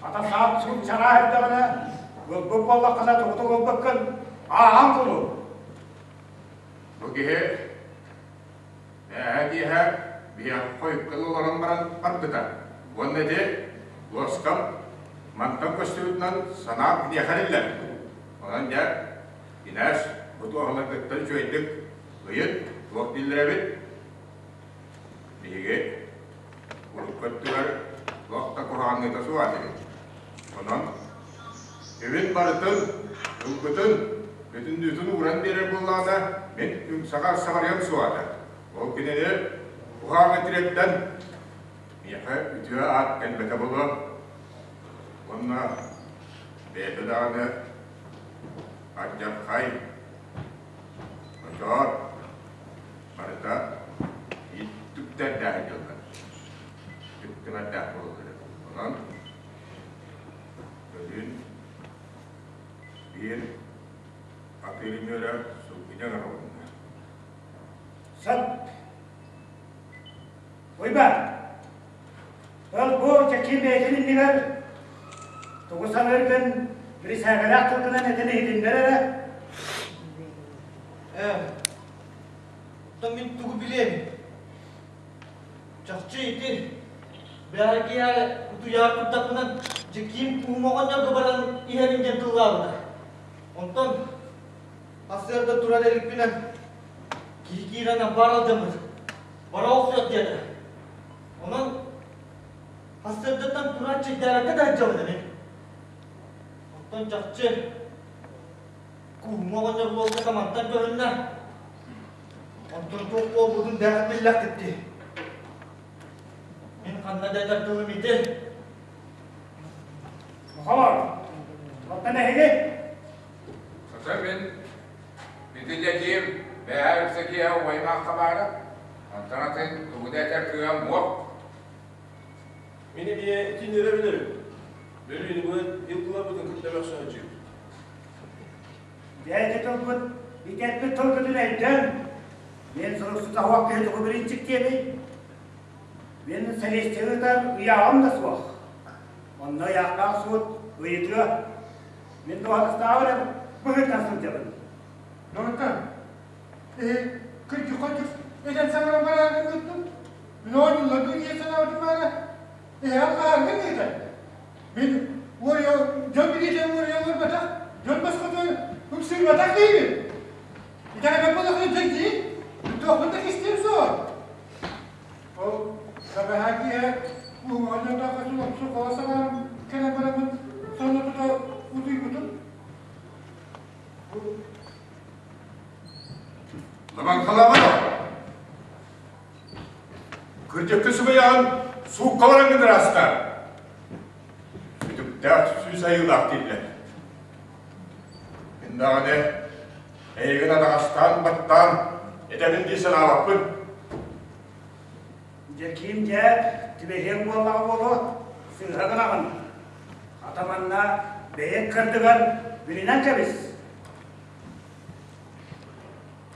Хата саат суут чараа эрдэҕинэ, ылбыт буоллаххына тугу ылбыккын ааһан кулу. Бу киһи Эһэ киэһэ биһиэхэ хойукка олорон баран барбыта. Уонна ити луоскам мантан көстүбүтүнэн санаам киниэхэ эриллэр. Онон дьэ, Инээс, бу туоһуларгыттан үчүгэйдик ыйыт, туох дииллэр эбит? Биһиги урукку өттүгэр туох да куһаҕанныыта суох этибит. Онон үбүн барытын, ылбытын бүтүннүүтүн ууран биэрэр буоллаҕына, мин үҥсэҕэ саҕарыам суоҕа этэ. Ол кинини Куһаҕан этирэттэн миэхэ үтүө аат кэлбэтэ буолуо. Уонна бэйэтэ даҕаны алдьархай, ночоот барыта түктэрдээх дьылҕа, түктэмэрдээх буолаллар. Онон бөлүүн биир атыыр үмүөрэ сылгыня оҥоһулунна. Сап. Уйбаан, ол бу Дьэкиим бэйэтин иннигэр тугу саныыргын бирисээгэлээх тылгынан этэн иһитиннэр эрэ. Ээ, оттон мин тугу билиэм? Чахчы ити бэҕэһээ утуйаар курдаппынан Дьэкиим куһум оҕонньорго баран иһэрин диэн тыллаабыта. Онтон сарсыарда турар иликпинэн киһи киирэн ампаар алдьаммыт. Бара охсуох диэтэ. Онон сарсыардаттан туран чэйдээбэккэ да сылдьабын эбит. Оттон чахчы куһума оҕонньор буолбута мантан көһүннэ. Онтон туох буолбутун бэйэҕит биллэххит дии. Мин ханна да этэр тылым ити. Мохолор, оттон эһиги? Сата мин ити дьэдьиим бэйэ үксэ киэһэ убайым баара. Онтон атын тугу да этэр кыам уох. Мин эмиэ итиннэрэ билэбин. Бөлүүнүбүт, илгыларбытын кытта мөхсөөччүбүт. Дьэ ити тылбыт, ити эппит тылгытын өйдөөн, мин суруксута суох киһи тугу бириинчик диэбий? Мин сэлиэстиги ыытар ыйааҕым да суох. Онно ыйаахтаах суут ыйытыа. Мин дуоһунастааҕы эрэ быһыытынан сылдьабын. Доҕоттор, кырдьык-хордьук этэн саҥаран бараары ыыттым. Мин оонньууларбын ийэ санаабытым баара, эһэҕэ хаһааргын ыытар. Мин уоруйа, дьон билиитэ уоруйа олорботох, дьон босхото ымсыырбатах киһибин. Итэҕэйбэт буоллаххына дьэ дии, туохпун да кистиэм суоҕа. Ол сабаһаа киэһэ уһуҥаҕа дьонноох өтүн холо саҥаран кэлэн бараммын сонно тута утуйбутум. Лабаҥхалаабат Кырдьыкты сыбыйаҕын суукка бараҥҥын ыраастаа. Сүтүктээх сүүс айыылаах дииллэр. Мин даҕаны эйигин атаҕастаан баттаан этэбин дии санаабаппын. Дьэкиим дьэ, түбэһиэҥ буоллаҕа буолуо, сыыһа гынаҕын. Хата манна бэйэҥ кырдыгар билинэн кэбис.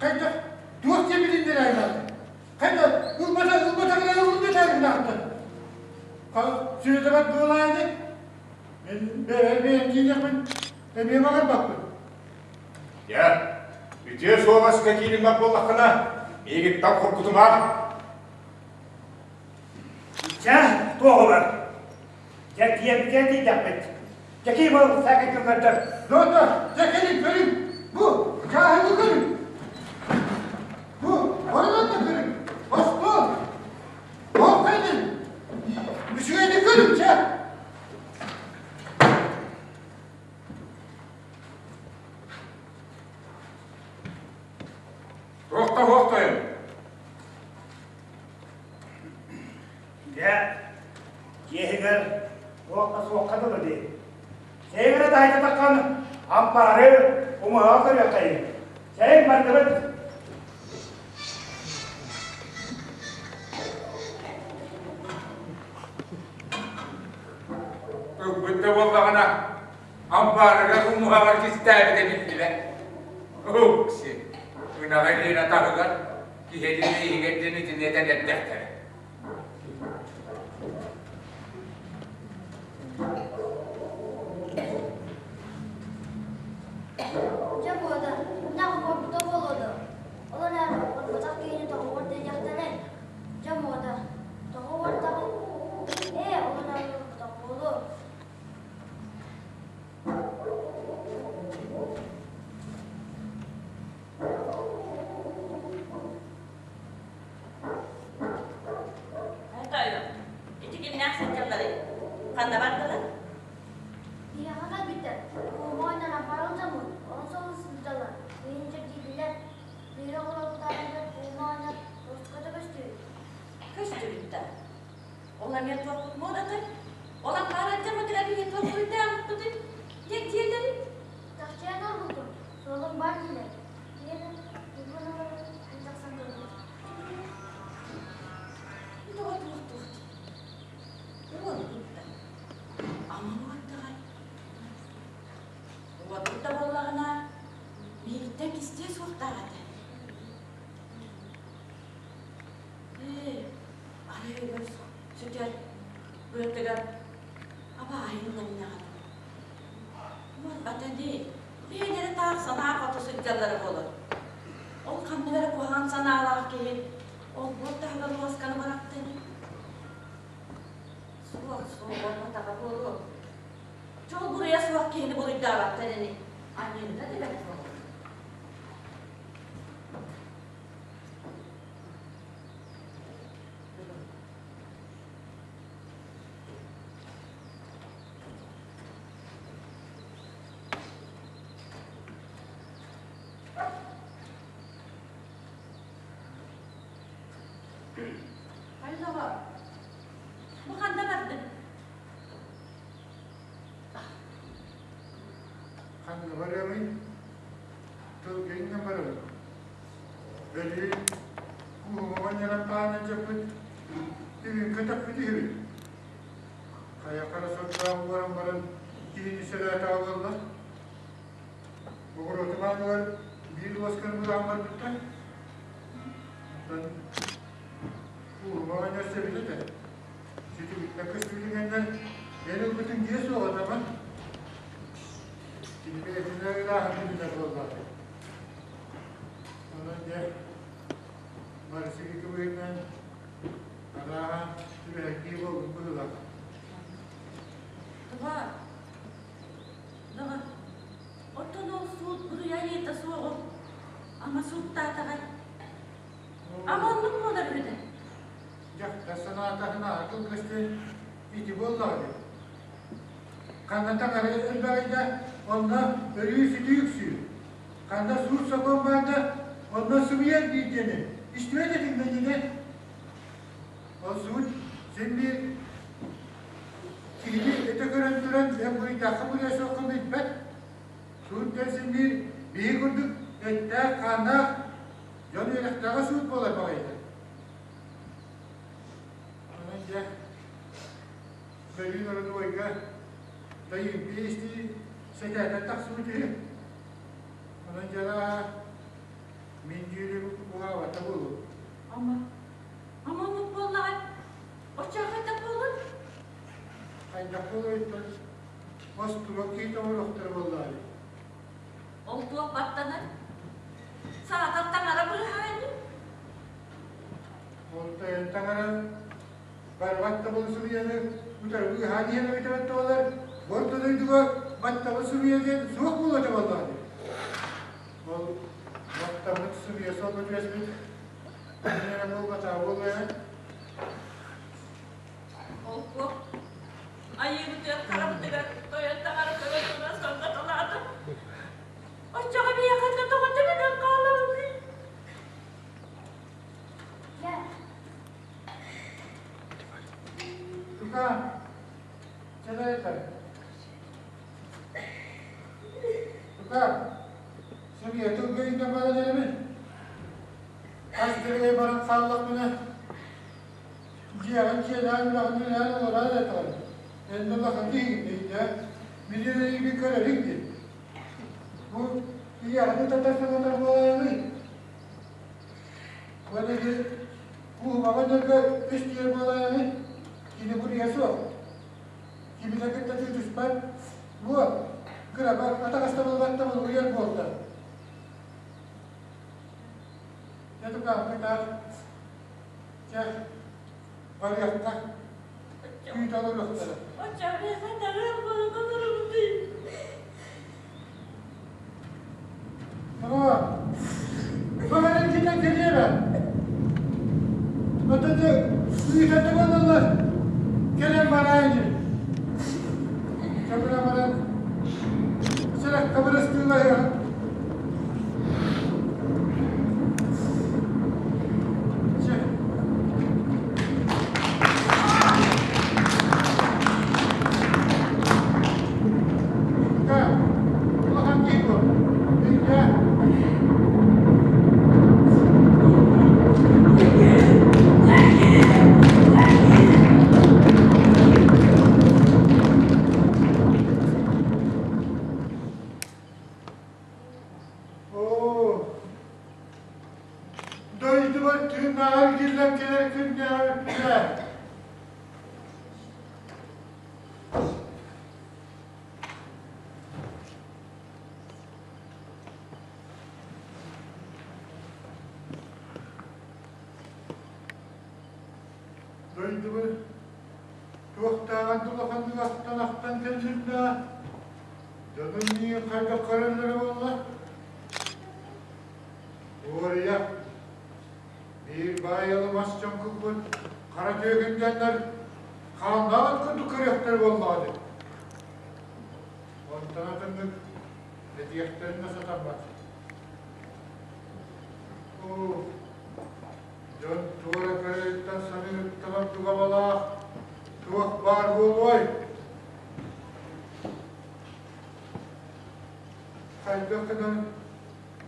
Хайдах туох диэн билиннэрээймэт? Хайда ылбата ылбата гына ыллым дэтээбин Сүөдэбэт буолаайы Мин бэйэм киириэхпин эмиэ баҕарбаппын. Дьэ, үтүө суобаска киириммэт буоллаххына, миигиттэн хоргутумаар. Чэ, туоһулар. Дьэ, тиийэрбитигэр тиийдэхпит. Дьэкиим ол саакы көрдөр. Доҕоттор, дьэ кэлин көрүҥ. Бу дьааһыгы көрүҥ. Бу оройуон да көрүҥ. Остуол. Ол кэлин. Үчүгэйди көрүҥ, чэ. Туох да суох тойон. Дьэ, дьиэһигэр туох да суохха дылы дии. Сэйгэрэ таһыйдатаххын ампаары умуһаҕа көрүөххэйин. Сэйин бардыбыт. Ылбыт да буоллаҕына, ампаарыгар умуһаҕар кистээбитэ биллибэт. Укси, ынаҕа илиинэ таһыгар, киһитин иһигэр диэн итини этэн эрдэхтэрэ. Дьэ буода, ынах уорбута буолуо дуо? Ол эрээри уорбатах киһини тоҕо уордайыахтарай? Дьэ муода, тоҕо уордаҕый? Ээ, ол эрээри уорбатах буолуо. Тоойуом, ити кимнээх сылдьалларый? Ханна бардылар? Биһиэхэ кэлбиттэр. Куһумуоннар ампаар дьоммут, ону солуу сылдьаллар. Билигин чэбдииллэр. Биһиги оҕолорбутааҕар куһумуоннар уруккута көстүбүт. Ол эмиэ туохпут муодатай? Ол акаары ардьаммытыгар биһиги туох буруйдаабыппытый? Диэн диэллэрий? Чахчыйан ылбыккын, суолуҥ баар диилэр. Диэн телефон ылан тахсан көрбүт. Тоҕо туох-туох дии? Уолбут да, ама уордаҕай? Уолбут да буоллаҕына, миигиттэн кистиэ суохтаах этэ. Ээ, арай өлөр сүтэр быатыгар абааһын нэмнэҕин. Уорбата дии, бэйэлэрэ таах санаа хоту сылдьаллара буолар. Ол ханнык эрэ куһаҕан санаалаах киһи олбуор таһыгар луосканы бырахта ини. Суох, суох, уорбатаҕа буолуо. Дьол буруйа суох киһини буруйдаабаттар ини. Аньыыта да бэрт буолуо. Хайдаҕа, бу ханна бардыҥ? Ханна барыамый? Тылга иҥнэн барабын. Бэлиэ кууһума ньаран таанан дьаппыт, бүгүн көтөхпүт үһүбүт. Хайа хара сордоох уоран баран киһини сэлээтэҕэ буолла. Оҕуруотум ааныгар биир луосканы быраҕан барбыттар. Онтон кууһума оҕонньор сөбүт этэ. Сүтүгүттэн көстүүтүгэннэр эн ылбытыҥ дьиэ суоҕа даҕан. Кини бэйэтинэн ырааһын билинэр буоллаҕа. Онон дьэ барысыгы быһыытынан арааһа түбэһэргии буолбут быһыылаах. Тоҕо? Доҕор, оттон ол суут буруйа айыыта суоҕун ама сууттаатаҕай? Ама оннук буолар үһү да? Дьахтар санаатаҕына кылгастыын ити буоллаҕа дии. Ханна таҥара элбэҕий да, онно өрүү сүтүү үксүүр. Ханна суут-сокуон баар да, онно сымыйар диир диэни истибэт этиҥ мэнини. Ол суут син биир киһини өтө көрөн туран эн буруйдаахха буруйа суоххун билбэт. Суут диэн син биир биһи курдук эттээх-хааннаах дьон үөрэхтээҕэ суут буолар баҕайыта. Онон дьэ, бөлүүн ородуойга Дайыыппыйа истии сэтээтэн тахсыбыт үһү. Онон дьара мин дьүүлүм уһаабата буолуо. Ама, ама оннук буоллаҕай? Оччоҕо хайдах буолуой? Хайдах буолуойтон остуруок киһи тоҥоруохтара буоллаҕа дии. Ол туох баттанар? Саатар таҥара быыһаа ини. Ол тойон таҥара барбаттабыл суруйаны утары быыһаан иһэн эбитэ баттабалар орто дойдуга баттабыл суруйа диэн суох буолуо этэ буоллаҕа дии. Ол баттаммыт суруйа суолга түбэспит эрэ буолбатаҕа буолуо ээ. Ол туох айыыбытыгар харабытыгар тойон таҥара көрөн туран сордотолаата. Оччоҕо миэхэ да тоҕо тэбинэн хаалабыный? Тука, чэлээтэ. Тука, сэмиэ тылга иҥнэн баран эрэбин. Хас дьэрэгэй баран хааллахпына, дьиэҕин дьиэлээн үлэҕин үлэлээн олороор этэҕин. Эн да улахан киһигин өйдөө. Мин эрэйбин көрөрүҥ дии. Бу ийэҕин ытатар санатар буолаарый? Уонна ити куһумаҕа дьарга үс тиэр буолаарый? Кини буруйа суох. Кимитэ кытта тыытыспат. Бу кыраба атаҕастабылбаттабыл уйар буолта. Дьэ тукааппытаах. Чэ, барыахха. Күүтэ олоруохтара. Оччоҕо миэхэ таҥара буолан олоробутуй? Тоҕо? Баҕаран китэн кэлиэбэ. Отону ыытата буолаллар. Кэлэн бараайын. Кабыра баран сэрэх кабырастыылаһыаҕа. Чэ. эргиллэн кэлэр күннээбиппинэ. Дойдубар туохтааҕар да улаханнык ахтан-ахтан кэллим да, дьонум миигин хайдах көрөллөрө буолла? Уоруйах, биир баайалы мас чоҥкукпут хара түөкүн дьоннор хааннаабыт курдук көрүөхтэрэ буоллаҕа дии. Онтон атыннык этиэхтэрин да сатаммат. Оо, дьон туора көрөрүттэн саныырыттан ордук абалаах туох баар буолуой? Хайдах гынан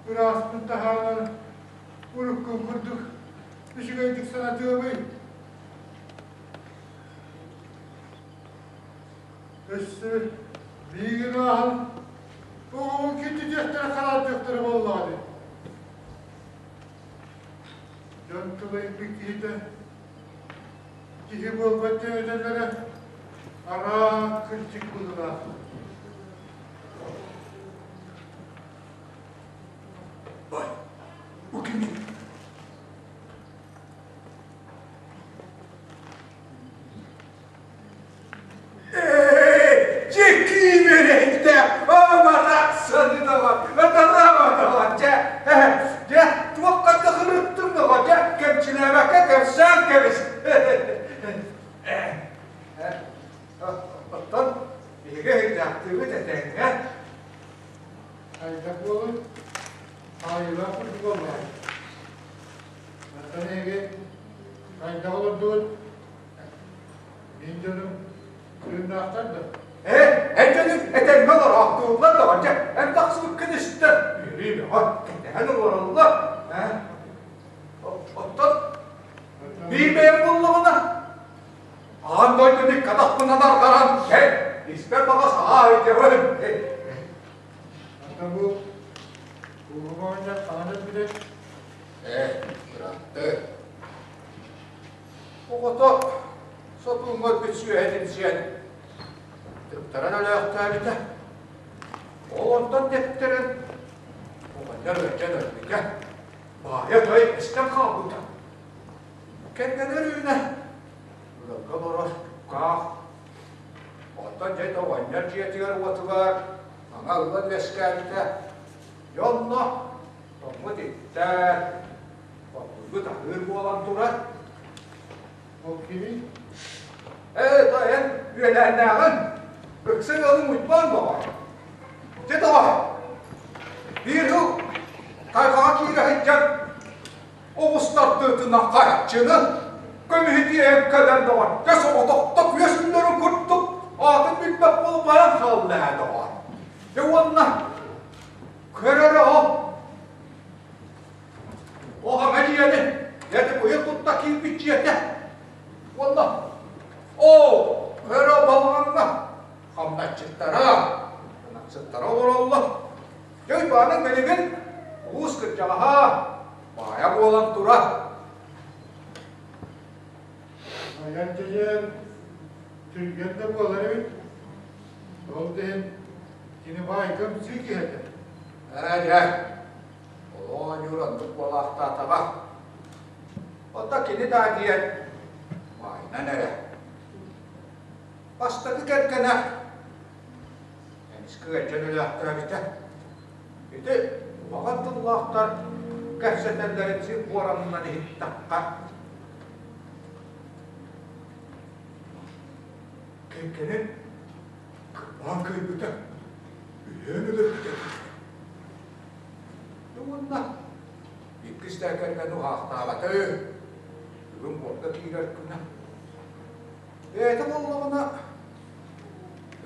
ырааспын таһааран уруккум курдук үчүгэйдик санатыамый? Өссө миигин ааһан оҕобун киртитиэхтэрэ хараардыахтара буоллаҕа дии. Дьон тылайбыт киһитэ киһи буолбат диэн этэллэрэ араак кырдьык быһыылаах. Бай, бу кимий? Ээ, дьиккиим эрэйдээх, барахсаны доҕор, ыталаама доҕор, дьэ, дьэ, туохха да кырыттыҥ доҕор, дьэ, кэмчилээбэккэ кэпсээн кэбис. Оттон биһиги өйдөөхтүүбүт этэҥҥэ. Хайдах буолуй? Хаайыылаах курдук буоллаҕай. Мантан эһиги хайдах олордугут? Мин дьонум тыыннаахтар да? Ээ, эн дьонуҥ этэҥҥэ олороохтууллар доҕор, дьэ, эн тахсыбыккын истэн, үөрүү бөҕө, кэтэһэн олороллор. Ээ, оттон биир бэйэм буоллаҕына, аан дойдуну икки атахпынан арҕаран, эй, испэр баҕас аайдьабын. Ата бу кууһума оҕонньор хаһан өлбүтэй? Ээ, бырааттыы. Оҕото сотууҥҥа өлбүт сүөһэтин сиэн тыктаран өлөөхтөөбүтэ. Ол онтон тэптэрэн оҕонньор ыалдьан өлбүтэ. Баайа той эстэн хаалбыта. Кэргэнэ Өрүүнэ ыалга олорор тукаах. Оттон дьэ оҕонньор дьиэтигэр-уотугар саҥа ыал үөскээбитэ. Дьэ онно тоҥмут иттэр, Ордугут аһыыр буолан турар. Ол кимий? Ээ, то эн үөлээннээҕин, ыкса ыалыҥ Уйбаан доҕор. Дьэ доҕор, биир сыл тайҕаҕа киирэ сылдьан оҕустардыытына харчыны көмүһү тиэйэн кэлэн доҕор, дьэ соҕотохто күөс үллэрин курдук аатын билбэт буола баран хаалла ээ доҕор. Дьэ уонна көрөрө ол Оҕаҥа дьиэни, эти тутта киирбит дьиэтэ. Уонна оо, көрө балаҕаҥҥа хамначчыттара, ынахсыттара олороллор. Дьэ Уйбааныҥ билигин улуус кырдьаҕаһа, баайа буолан турар. Айан дьиэм түргэн да буолар эбит. Ол да иһин кини баайга ымсыы киһи этэ. Ээ дьэ, Оонньуур оннук буолаахтаатаҕа. Оттон кини даа диэн баайынан эрэ. Бастакы кэргэнэ эмискэ ыалдьан өлөөхтөөбүтэ. Ити куһаҕан тыллаахтар кэпсэтэллэрин сир буоранынан иһиттэххэ кэргэнин кырбаан кыайбыта, үһүөн өлөрбүтэ. Уонна иккис да кэргэн уһаахтаабата бүгүн буорга киирэр күнэ. Бэйэтэ буоллаҕына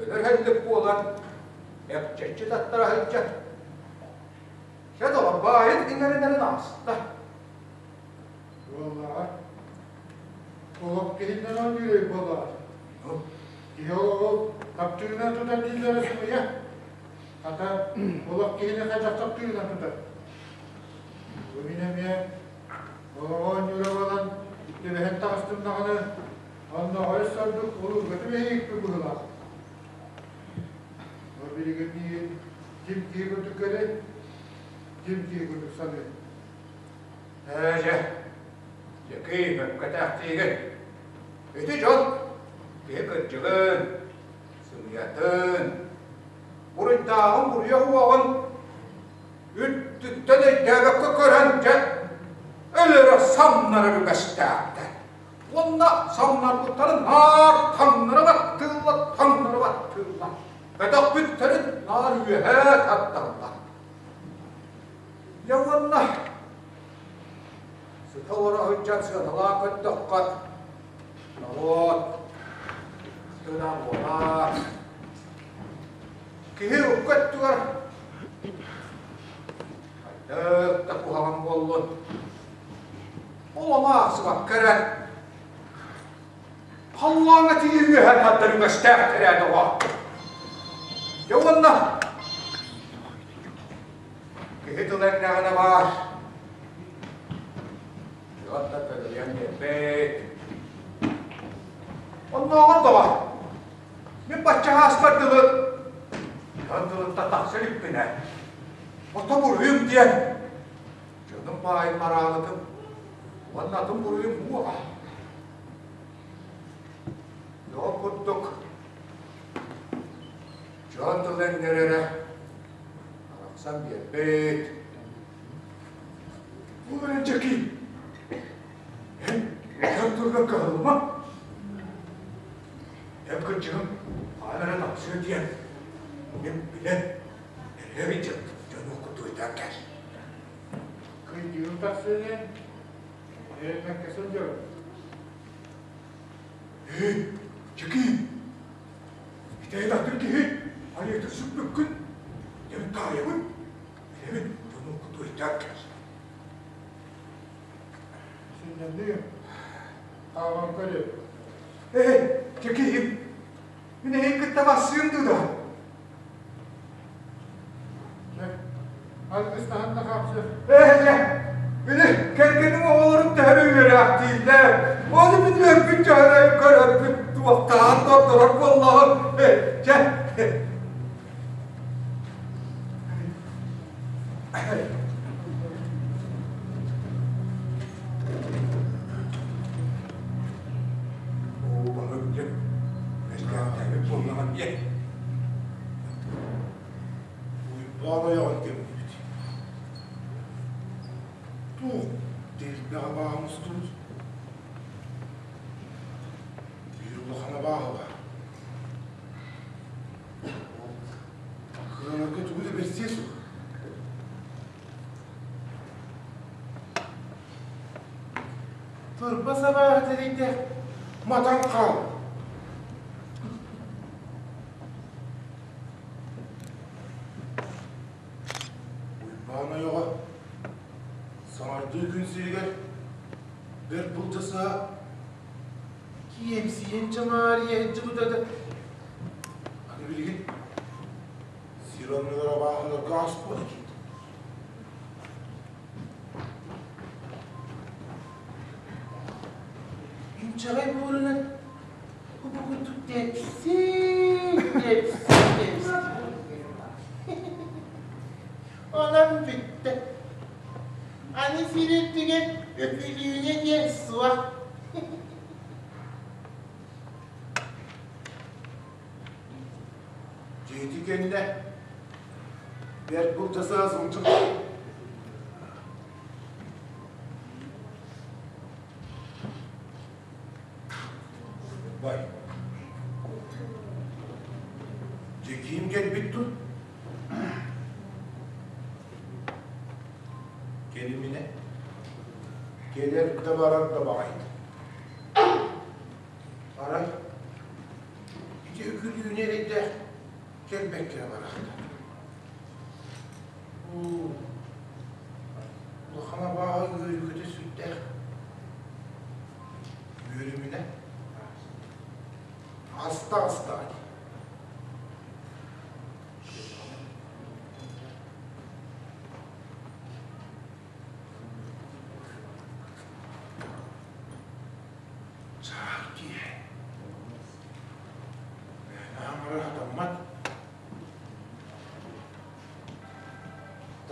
өлөр һэллик буолан эпчэччи таттара сылдьар. Чэ доҕор баайын иҥэринэрин ааста. Буоллаҕа. Олох киһиннэн оонньуур буоллаҕа. Киһи олоҕу таптыырынан тутар дииллэрэ сымыйа. Хата, олох киһини хайдах таптыырынан тутар. Бу мин эмиэ Олоҕу оонньуура буолан, түбэһэн таҕыстым даҕаны, оннооҕор сордук улуурга түбэһиикпин быһыылаах. Ол билигин миигин ким киһи курдук көрөр, ким киһи курдук саныыр. Ээ дьэ, дьэкий мөккөтөхтиигин. Ити дьон киһи кырдьыгын, сымыйатын, буруйдааҕын буруйа уоҕун үрдүттэн өйдөөбөккө көрөн дьэ өлөрө самнарар үгэстээхтэр. Уонна самнарбыттарын наар таҥнары баттыыллар, таҥнары баттыыллар. Көтөхпүттэрин наар үөһэ тардаллар. Дьэ уонна сыта олоро сылдьан сыаналаан көрдөххө, норуот тына буолар. Киһи урукку өттүгэр хайдах да куһаҕан буоллун, ол ону аахсыбакка эрэ халлааҥҥа тиийэ үөһэ тардар үгэстээх тэрээт оҕо. Дьэ уонна киһи тыла эрдэҕинэ баар дьон да көлүйэн биэрбит. Оннооҕор доҕор, мин бачча ааспар дылы дьон тылыттан тахса иликпинэ, ото буруйум диэн дьонум баайын мараабытым уонна атын буруйум буола. Ол курдук дьон тыл эҥнэрэрэ арахсан биэрбит. Ол эрэн Дьэкиим, эн дьон тылыгар кыһаллыма. Эн кырдьыгым хаһан эрэ тахсыа диэн мин билэн эрэбин дьону кутуйдан кэл. Кырдьыгым тахсыа диэн эрэммэккэ сылдьабын. Ээ, Дьэкиим, ити атын киһи айыыта сүппүккүн, дьэн таайабын, билэбин дьону кутуйдан кэл. Синньэнниим, хааман көрүө. Ээ, Дьэкиим, мин эһиги кытта барсыым дуу да? Алгыстаһан да хаапсыах. Ээ, дьэ, били кэргэним оҕолорун төһөрө үөрээхтииллэр. Ону мин үөрбүт дьоһунай көрөрбүт туохтаан тордорор буоллаҕым. Ээ, дьэ. Оо, баһык дьэ, бэркээхтээбит буоллаҕым диэн. Уйбаан ойоҕун көмнүбүт. Туох дэлбэҕэ бааһы мустубут? Биир улахан абааһы баар. Ол кыаларга тугу да бэрсиэ суох. Турба сабааһы тэрийдэ, матан хаал. Уйбаан ойоҕо саҥардыы күн сиригэр бэрт былдьасыһа киэмсийэн чамаарыйа сылдьыбыта да аны билигин сир оннугар абааһыларга ааспат эбит. Инчэҕэй буорунан Купу-курдук тэпси, тэпси, тэпси. Онон бүттэ. Аны сир үрдүгэр Өкүлүүнэ диэн суох. Дьиэти кэннэ бэрт былдьасыһа сылдьыбыт. Бай. Дьэкиим кэлбит тут. Кэлиминэ. Кэлэр да барар да баҕайыт. Арай ити үкүлүүнэ эрэйдээх кэлбэккэ барахта. Уу, улахан абааһы үөрүүкүтэ сүрдээх. Үөрүмүнэ. Аста-аста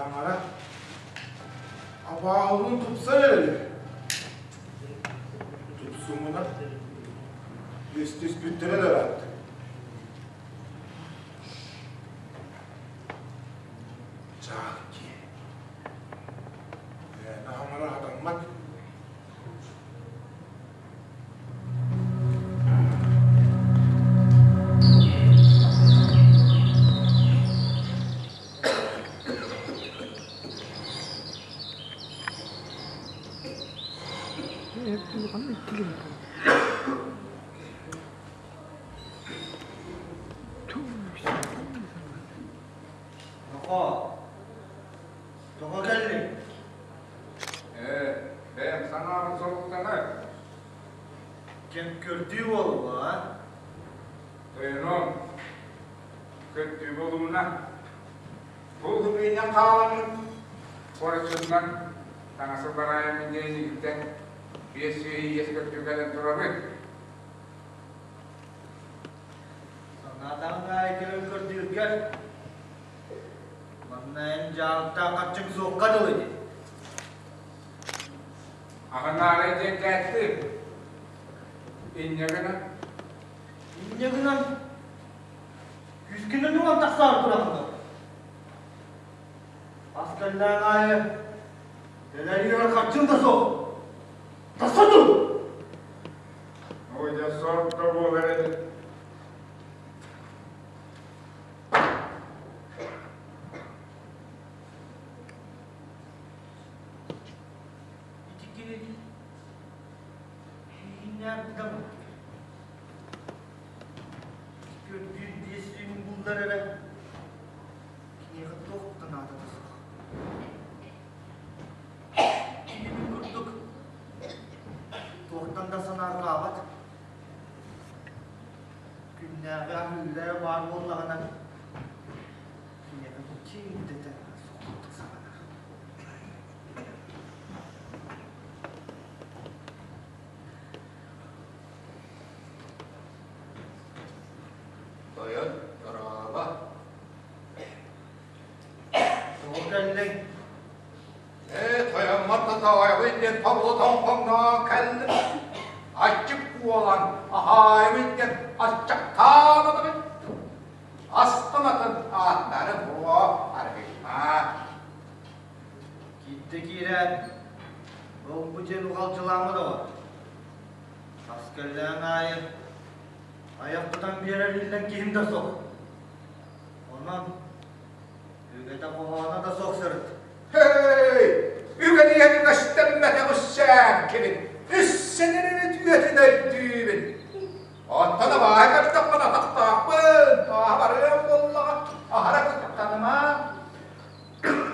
Таҥара абааһылыын тупсар эрэ. Тупсумуна үстүспүттэрэ да ыраатта. Чаах киһи. Мээнэ хаҥара хатаммат. Нохоо, тоҕо кэллиҥ? Ээ, бэйэм санаабын солуктанар. Кэм көрдүү буолла, а? Тойонуом, көрдүү буолумуна. Бу кыбыынан хааламмыт куораччытынан таҥасы бараайаммын диэн инигиттэн 500 иэс көрдүү кэлэн турабын. Санаатаҕыҥ аайы кэлэн көрдүүргэр Манна эн дьаалыктаах харчыҥ суохха дылы дии. Аҕынаарай диэн кээттим. Инньэ гынан? Инньэ гынан күүскүнэн уган тахсаары тураҕын дуо? Ас кэллээн аайы дэлэрийэр харчыҥ да суох. Тахса тур! Ой, дьэ сорт да буолар эбит. Ити кини ииннээх быдан көрдүүр биэс сүүнүн буллар эрэ киниэхэ туох да наадата суох. Кинини курдук туохтан да санаарҕаабат Күннээҕи аһыыра баар буоллаҕына, киниэхэ ким да суох курдук сананар. Тойон, дорообо. Тоҕо кэллиҥ? Ээ, тойоммор да тоойобун диэн тобулу тоҥхоҥноон кэллим. Аччык буолан аһаайабын диэн аччыктаабатым. Астыматын ааттары буо арыйма. Киирдэ киирээт, ол-бу диэн уҕалдьылаама доҕор. Хас кэллээн аайы айах тутан биэрэр иллэҥ киһим да суох. Онон Үгэтэ-хоһооно да суох сырыт. Һэй! Үгэниэн үгэстэммэтэх үссээн кибин, үссэнэрин үтүөтүн өйдүүбүн. Оттон абааһы көрдөхпүнэ атахтаахпын, тааһа барыам буоллаҕа, аһара куттаныма.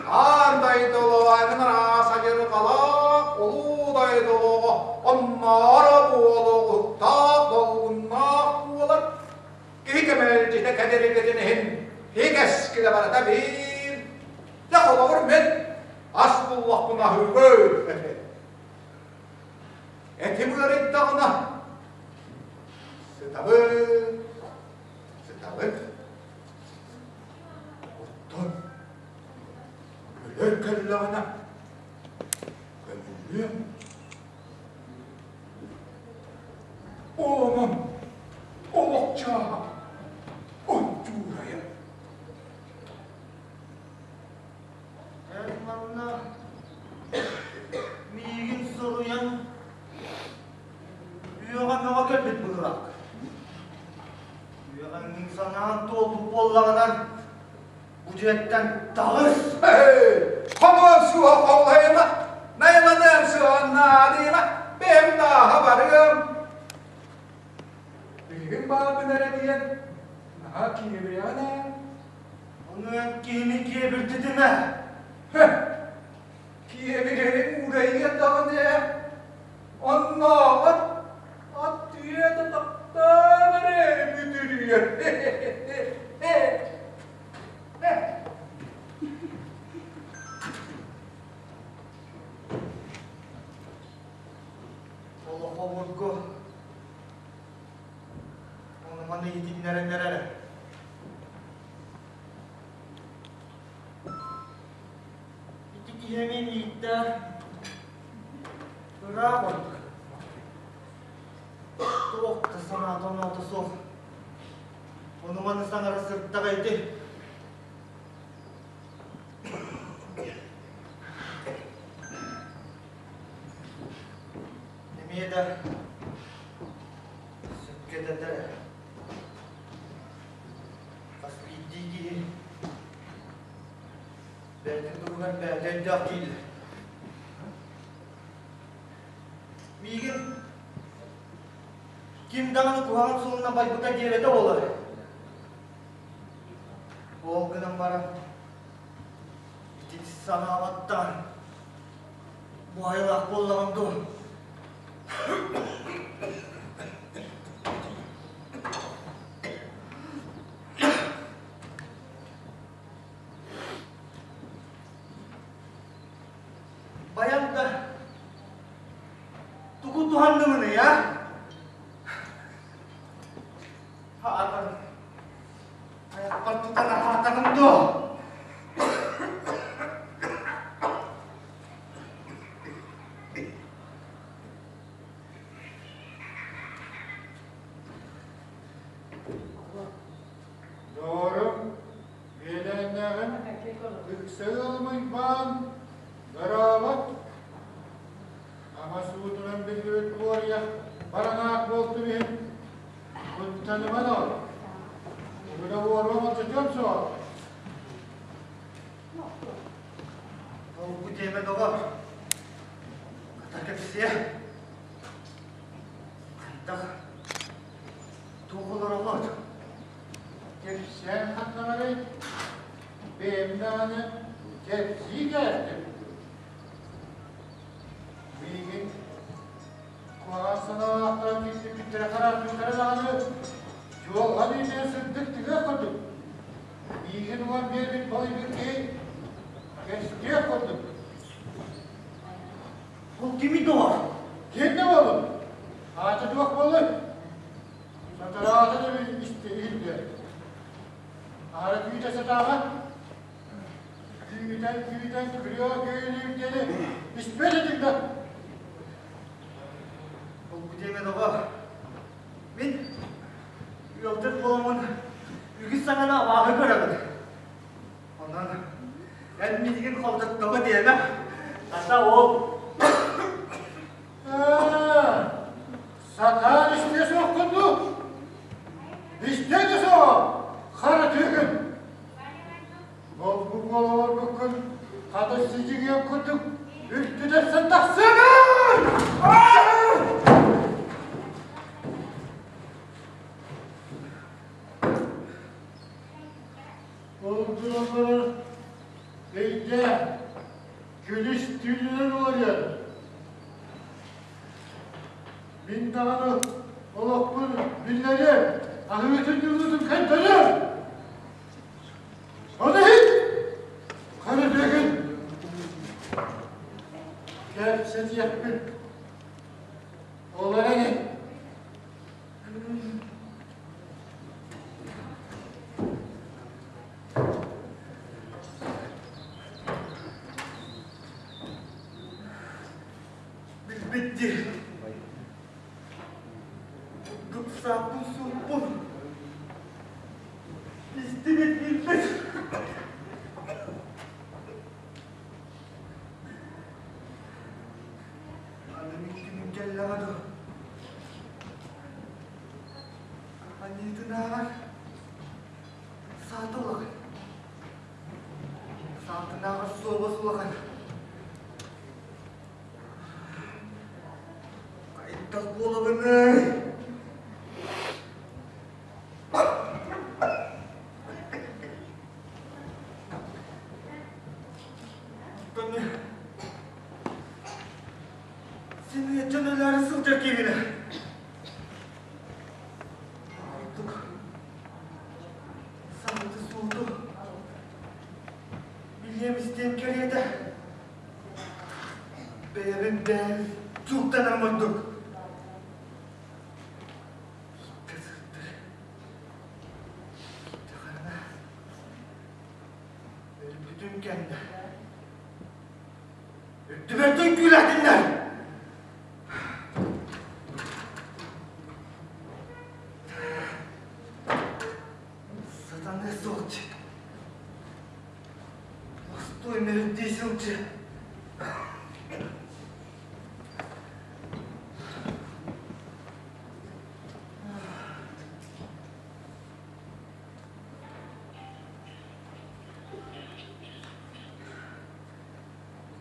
Аан дойду олоҕун араас адьырҕалаах, улуу дойду олоҕо оннооро буолуохтаах, долгуннаах буолар. Киһи кэмэлдьитэ кэдэригэтин иһин кэскилэ барыта биир. Дьэ холобур мин ас буллахпын аһыыбын. Этим ыарыйдаҕына сытабын, сытабын. Оттон өлөр кэллэҕинэ көмүллүөм. Онон олох чааһа онтуурайа. Эн манна миигин суруйан үөҕэ-мөҕө кэлбит быһыылаах. Үөҕэҥҥин санаан туолбут буоллаҕынан бу дьиэттэн таҕыс! Хомуом суоҕа холлойума, найыланыам суоҕа наадыйыма, бэйэм нааһа барыам. Билигин баарбын эрэ диэн наһаа киэбирэҕин ээ. Ону эн киһини киэбирдитимэ. Киэбирэри уурайыа даҕаны ээ. Оннооҕор ат үйэтэ таптаан эрэ бүтүрүйэр. Олох обургу ону-маны иһитиннэрэн эрэрэ. Ыраах ордук. Туох да санаата-оноото суох. Ону-маны саҥара сырыттаҕа ити. Эмиэ да сөпкө этэллэр ээ. Хас биирдии киһи бэйэтин туһугар бэйэтэ өйдөөх дииллэр. Миигин ким даҕаны куһаҕан суолунан байбыта диэбэтэ буолар. Ол гынан баран ити санаабаттан бу айылаах буоллаҕым дуо? Баян да тугу туһаннымыный, а? Аатан, айахпар тутан аһаатаҕым дуо? Доҕорум, үөлээннээҕим ыкса ыалым Уйбаан, дорообо! Ама суутунан биллибит буоруйах баранаах буолтум иһин куттаныман ол. Тугу да уоруом алдьатыам суоҕа. Ол-бу диэмэ доҕор. Хата кэпсиэ. Хайдах туох олороҕут? Кэпсээн ханна барай? Бэйэм даҕаны кэпсии кээстим. Миигин куһаҕан санаалаахтара киирсиппиттэрэ хараардыбыттара даҕаны дьуолҕа үүнэн сырдык тыгыах курдук. Миигин уган биэрбит балыйбыт киһи кэстиэх курдук. Ол кими доҕор? Ким да буоллун? Аата туох буоллун? Сатараата да иһиллэр. Аара күүтэ сатаама. Күүтэн күүтэн күрүө күөлүүр диэни испэт этиҥ да. Ол бу диэмэ доҕор. Мин ыалдьыт буоламмын үгүс саҥаны абааһы көрөбүн. Онон эн миигин холдоттоҕо диэмэ. Ата ол Сатаан истиэ суоххун дуу? Истиэ да суох, хара түгүн. Ол-бу буола олорбуккун хата сидьиҥиэн курдук үрдүнэн тахсыаҕын! Ол гынан баран өйдөө, күлүс түүнүнэн уларыйар. Мин даҕаны олохпун биллэриэм, аһыытын-ньылыытын көрдөрүөм. Ону иһит, хара түөкүн, кэпсэтиэхпин. Ол эрэн Билбит дии. Дупсааппын сууппун. Истибит билбит. Аны мин күнүм кэллэҕэ дуо? Аньыытынааҕар саата улахан. Саатынааҕар суобас улахан. Хайдах буолабыный? Оттон син дьон өлөөрү сылдьар киһини. Ордук саҥаты сууту билиэм истиэм кэриэтэ бэйэбин бэйэм дьууктанарым ордук. Ииттэ сыттар. Ииттэ харана. Өлбүтүм кэннэ. Үрдүбэр үҥкүүлээтиннэр! сылдьыа.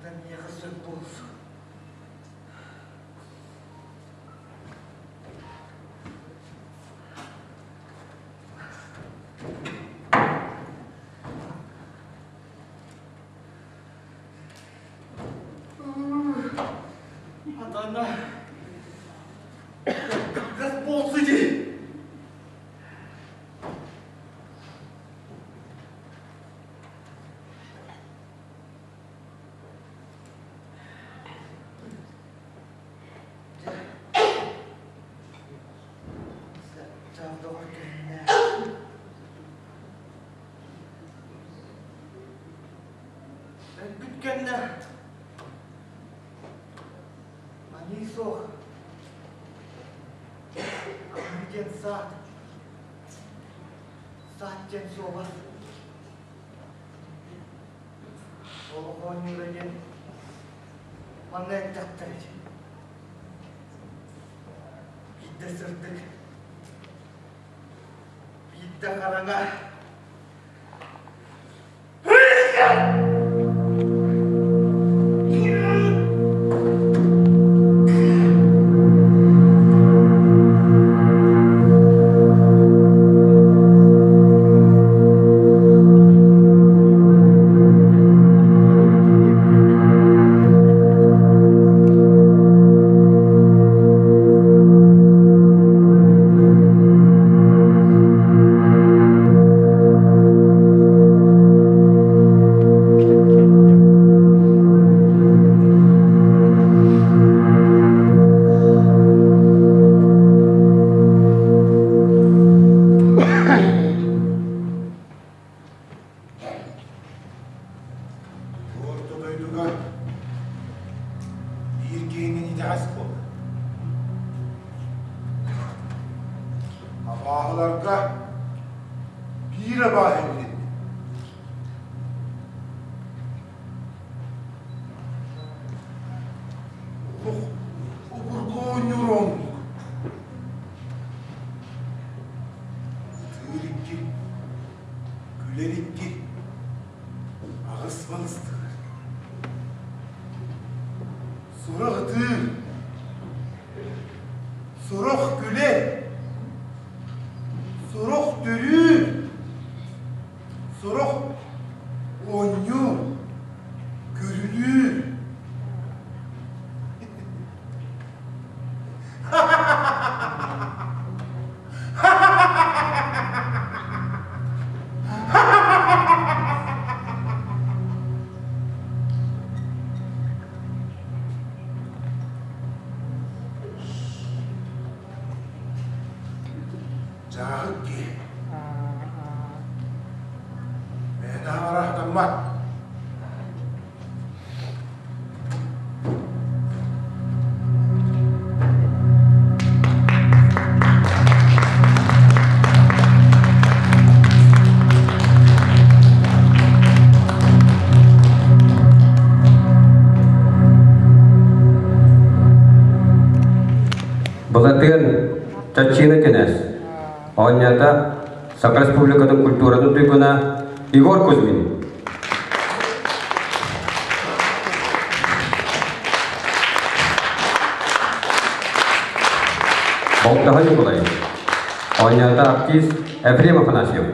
Да миэхэ сөп буолсу. Атана кылгас буолсу дии. Өлбүт кэннэ аньыы суох. Аньыы диэн саат. Саат диэн суобас. Олох оонньуура диэн манна эттэхтэрэ дии. Биирдэ сырдык, биирдэ хараҥа. Орто дойдуга биир киһинэн итэҕэс буолла. Абааһыларга биир абааһы билиннэ. Олох обургу оонньуур оннук. Ытыыр икки, күлэр икки, аҕыс балыстыыр. Сурах ытыыр, сурах күлэр, сурах төрүүр, сурах оонньуур, көрүлүүр. Дьааһык киһи. Мээнэ араһытаммат. Былатыан Чаччыына кинээс. Оонньоото Саха Республикатын культуратын туйгуна Егор Кузьмин. Болтоһо Ньукулай. Оонньоото артист Ефрем Афанасьев.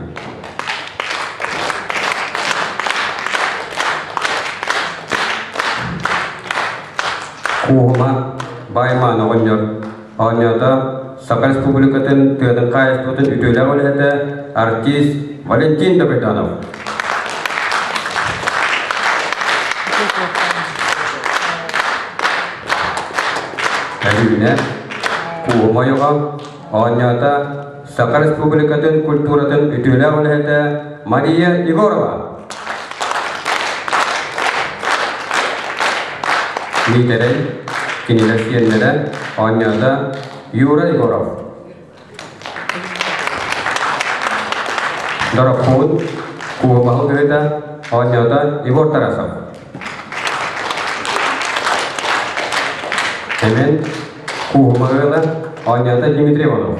Кууһума Баймаан оҕонньор оонньоото Саха Республикатын тыатын хаһаайыстыбатын үтүөлээх үлэһитэ артист Валентин Давыданов. Өлүүнэ Кууһума ойоҕо оонньоото Саха Республикатын культуратын үтүөлээх үлэһитэ Мария Егорова. Миитэрэй, кинилэр сиэннэрэ, оонньоото Юра Егоров. Дороппуун, Куобаһыл кыһыта, оонньоото Егор Тарасов. Сэмэн Кууһума ыала оонньоото Дмитрий Иванов.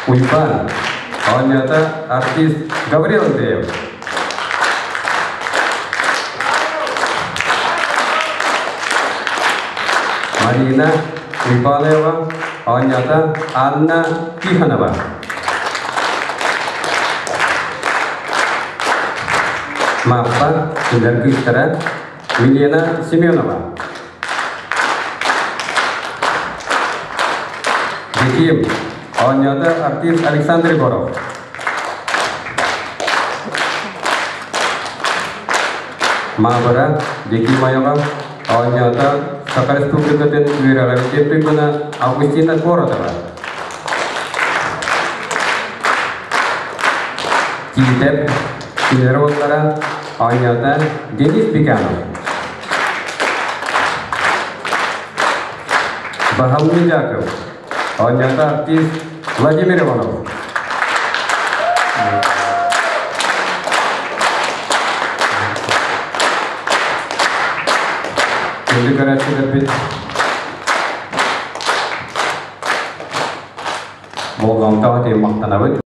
Уйбаан оонньоото артист Гаврил Андреев. Марина Уйбанаева оонньоото Анна Тихонова. Мааппа кинилэр кыыстара Милена Семенова. Диким оонньоото артист Александр Егоров. Маабыра Дикимаева оонньоото Саха Республикатын үөрэҕин туйгуна Августина Коротова. Тиитэп кинилэр уоллара оонньоото Денис Беканов. Баһалны Яков оонньоото артист Владимир Иванов. Күндү көрөөччүлэрбит болҕомтоҕо махтанабыт.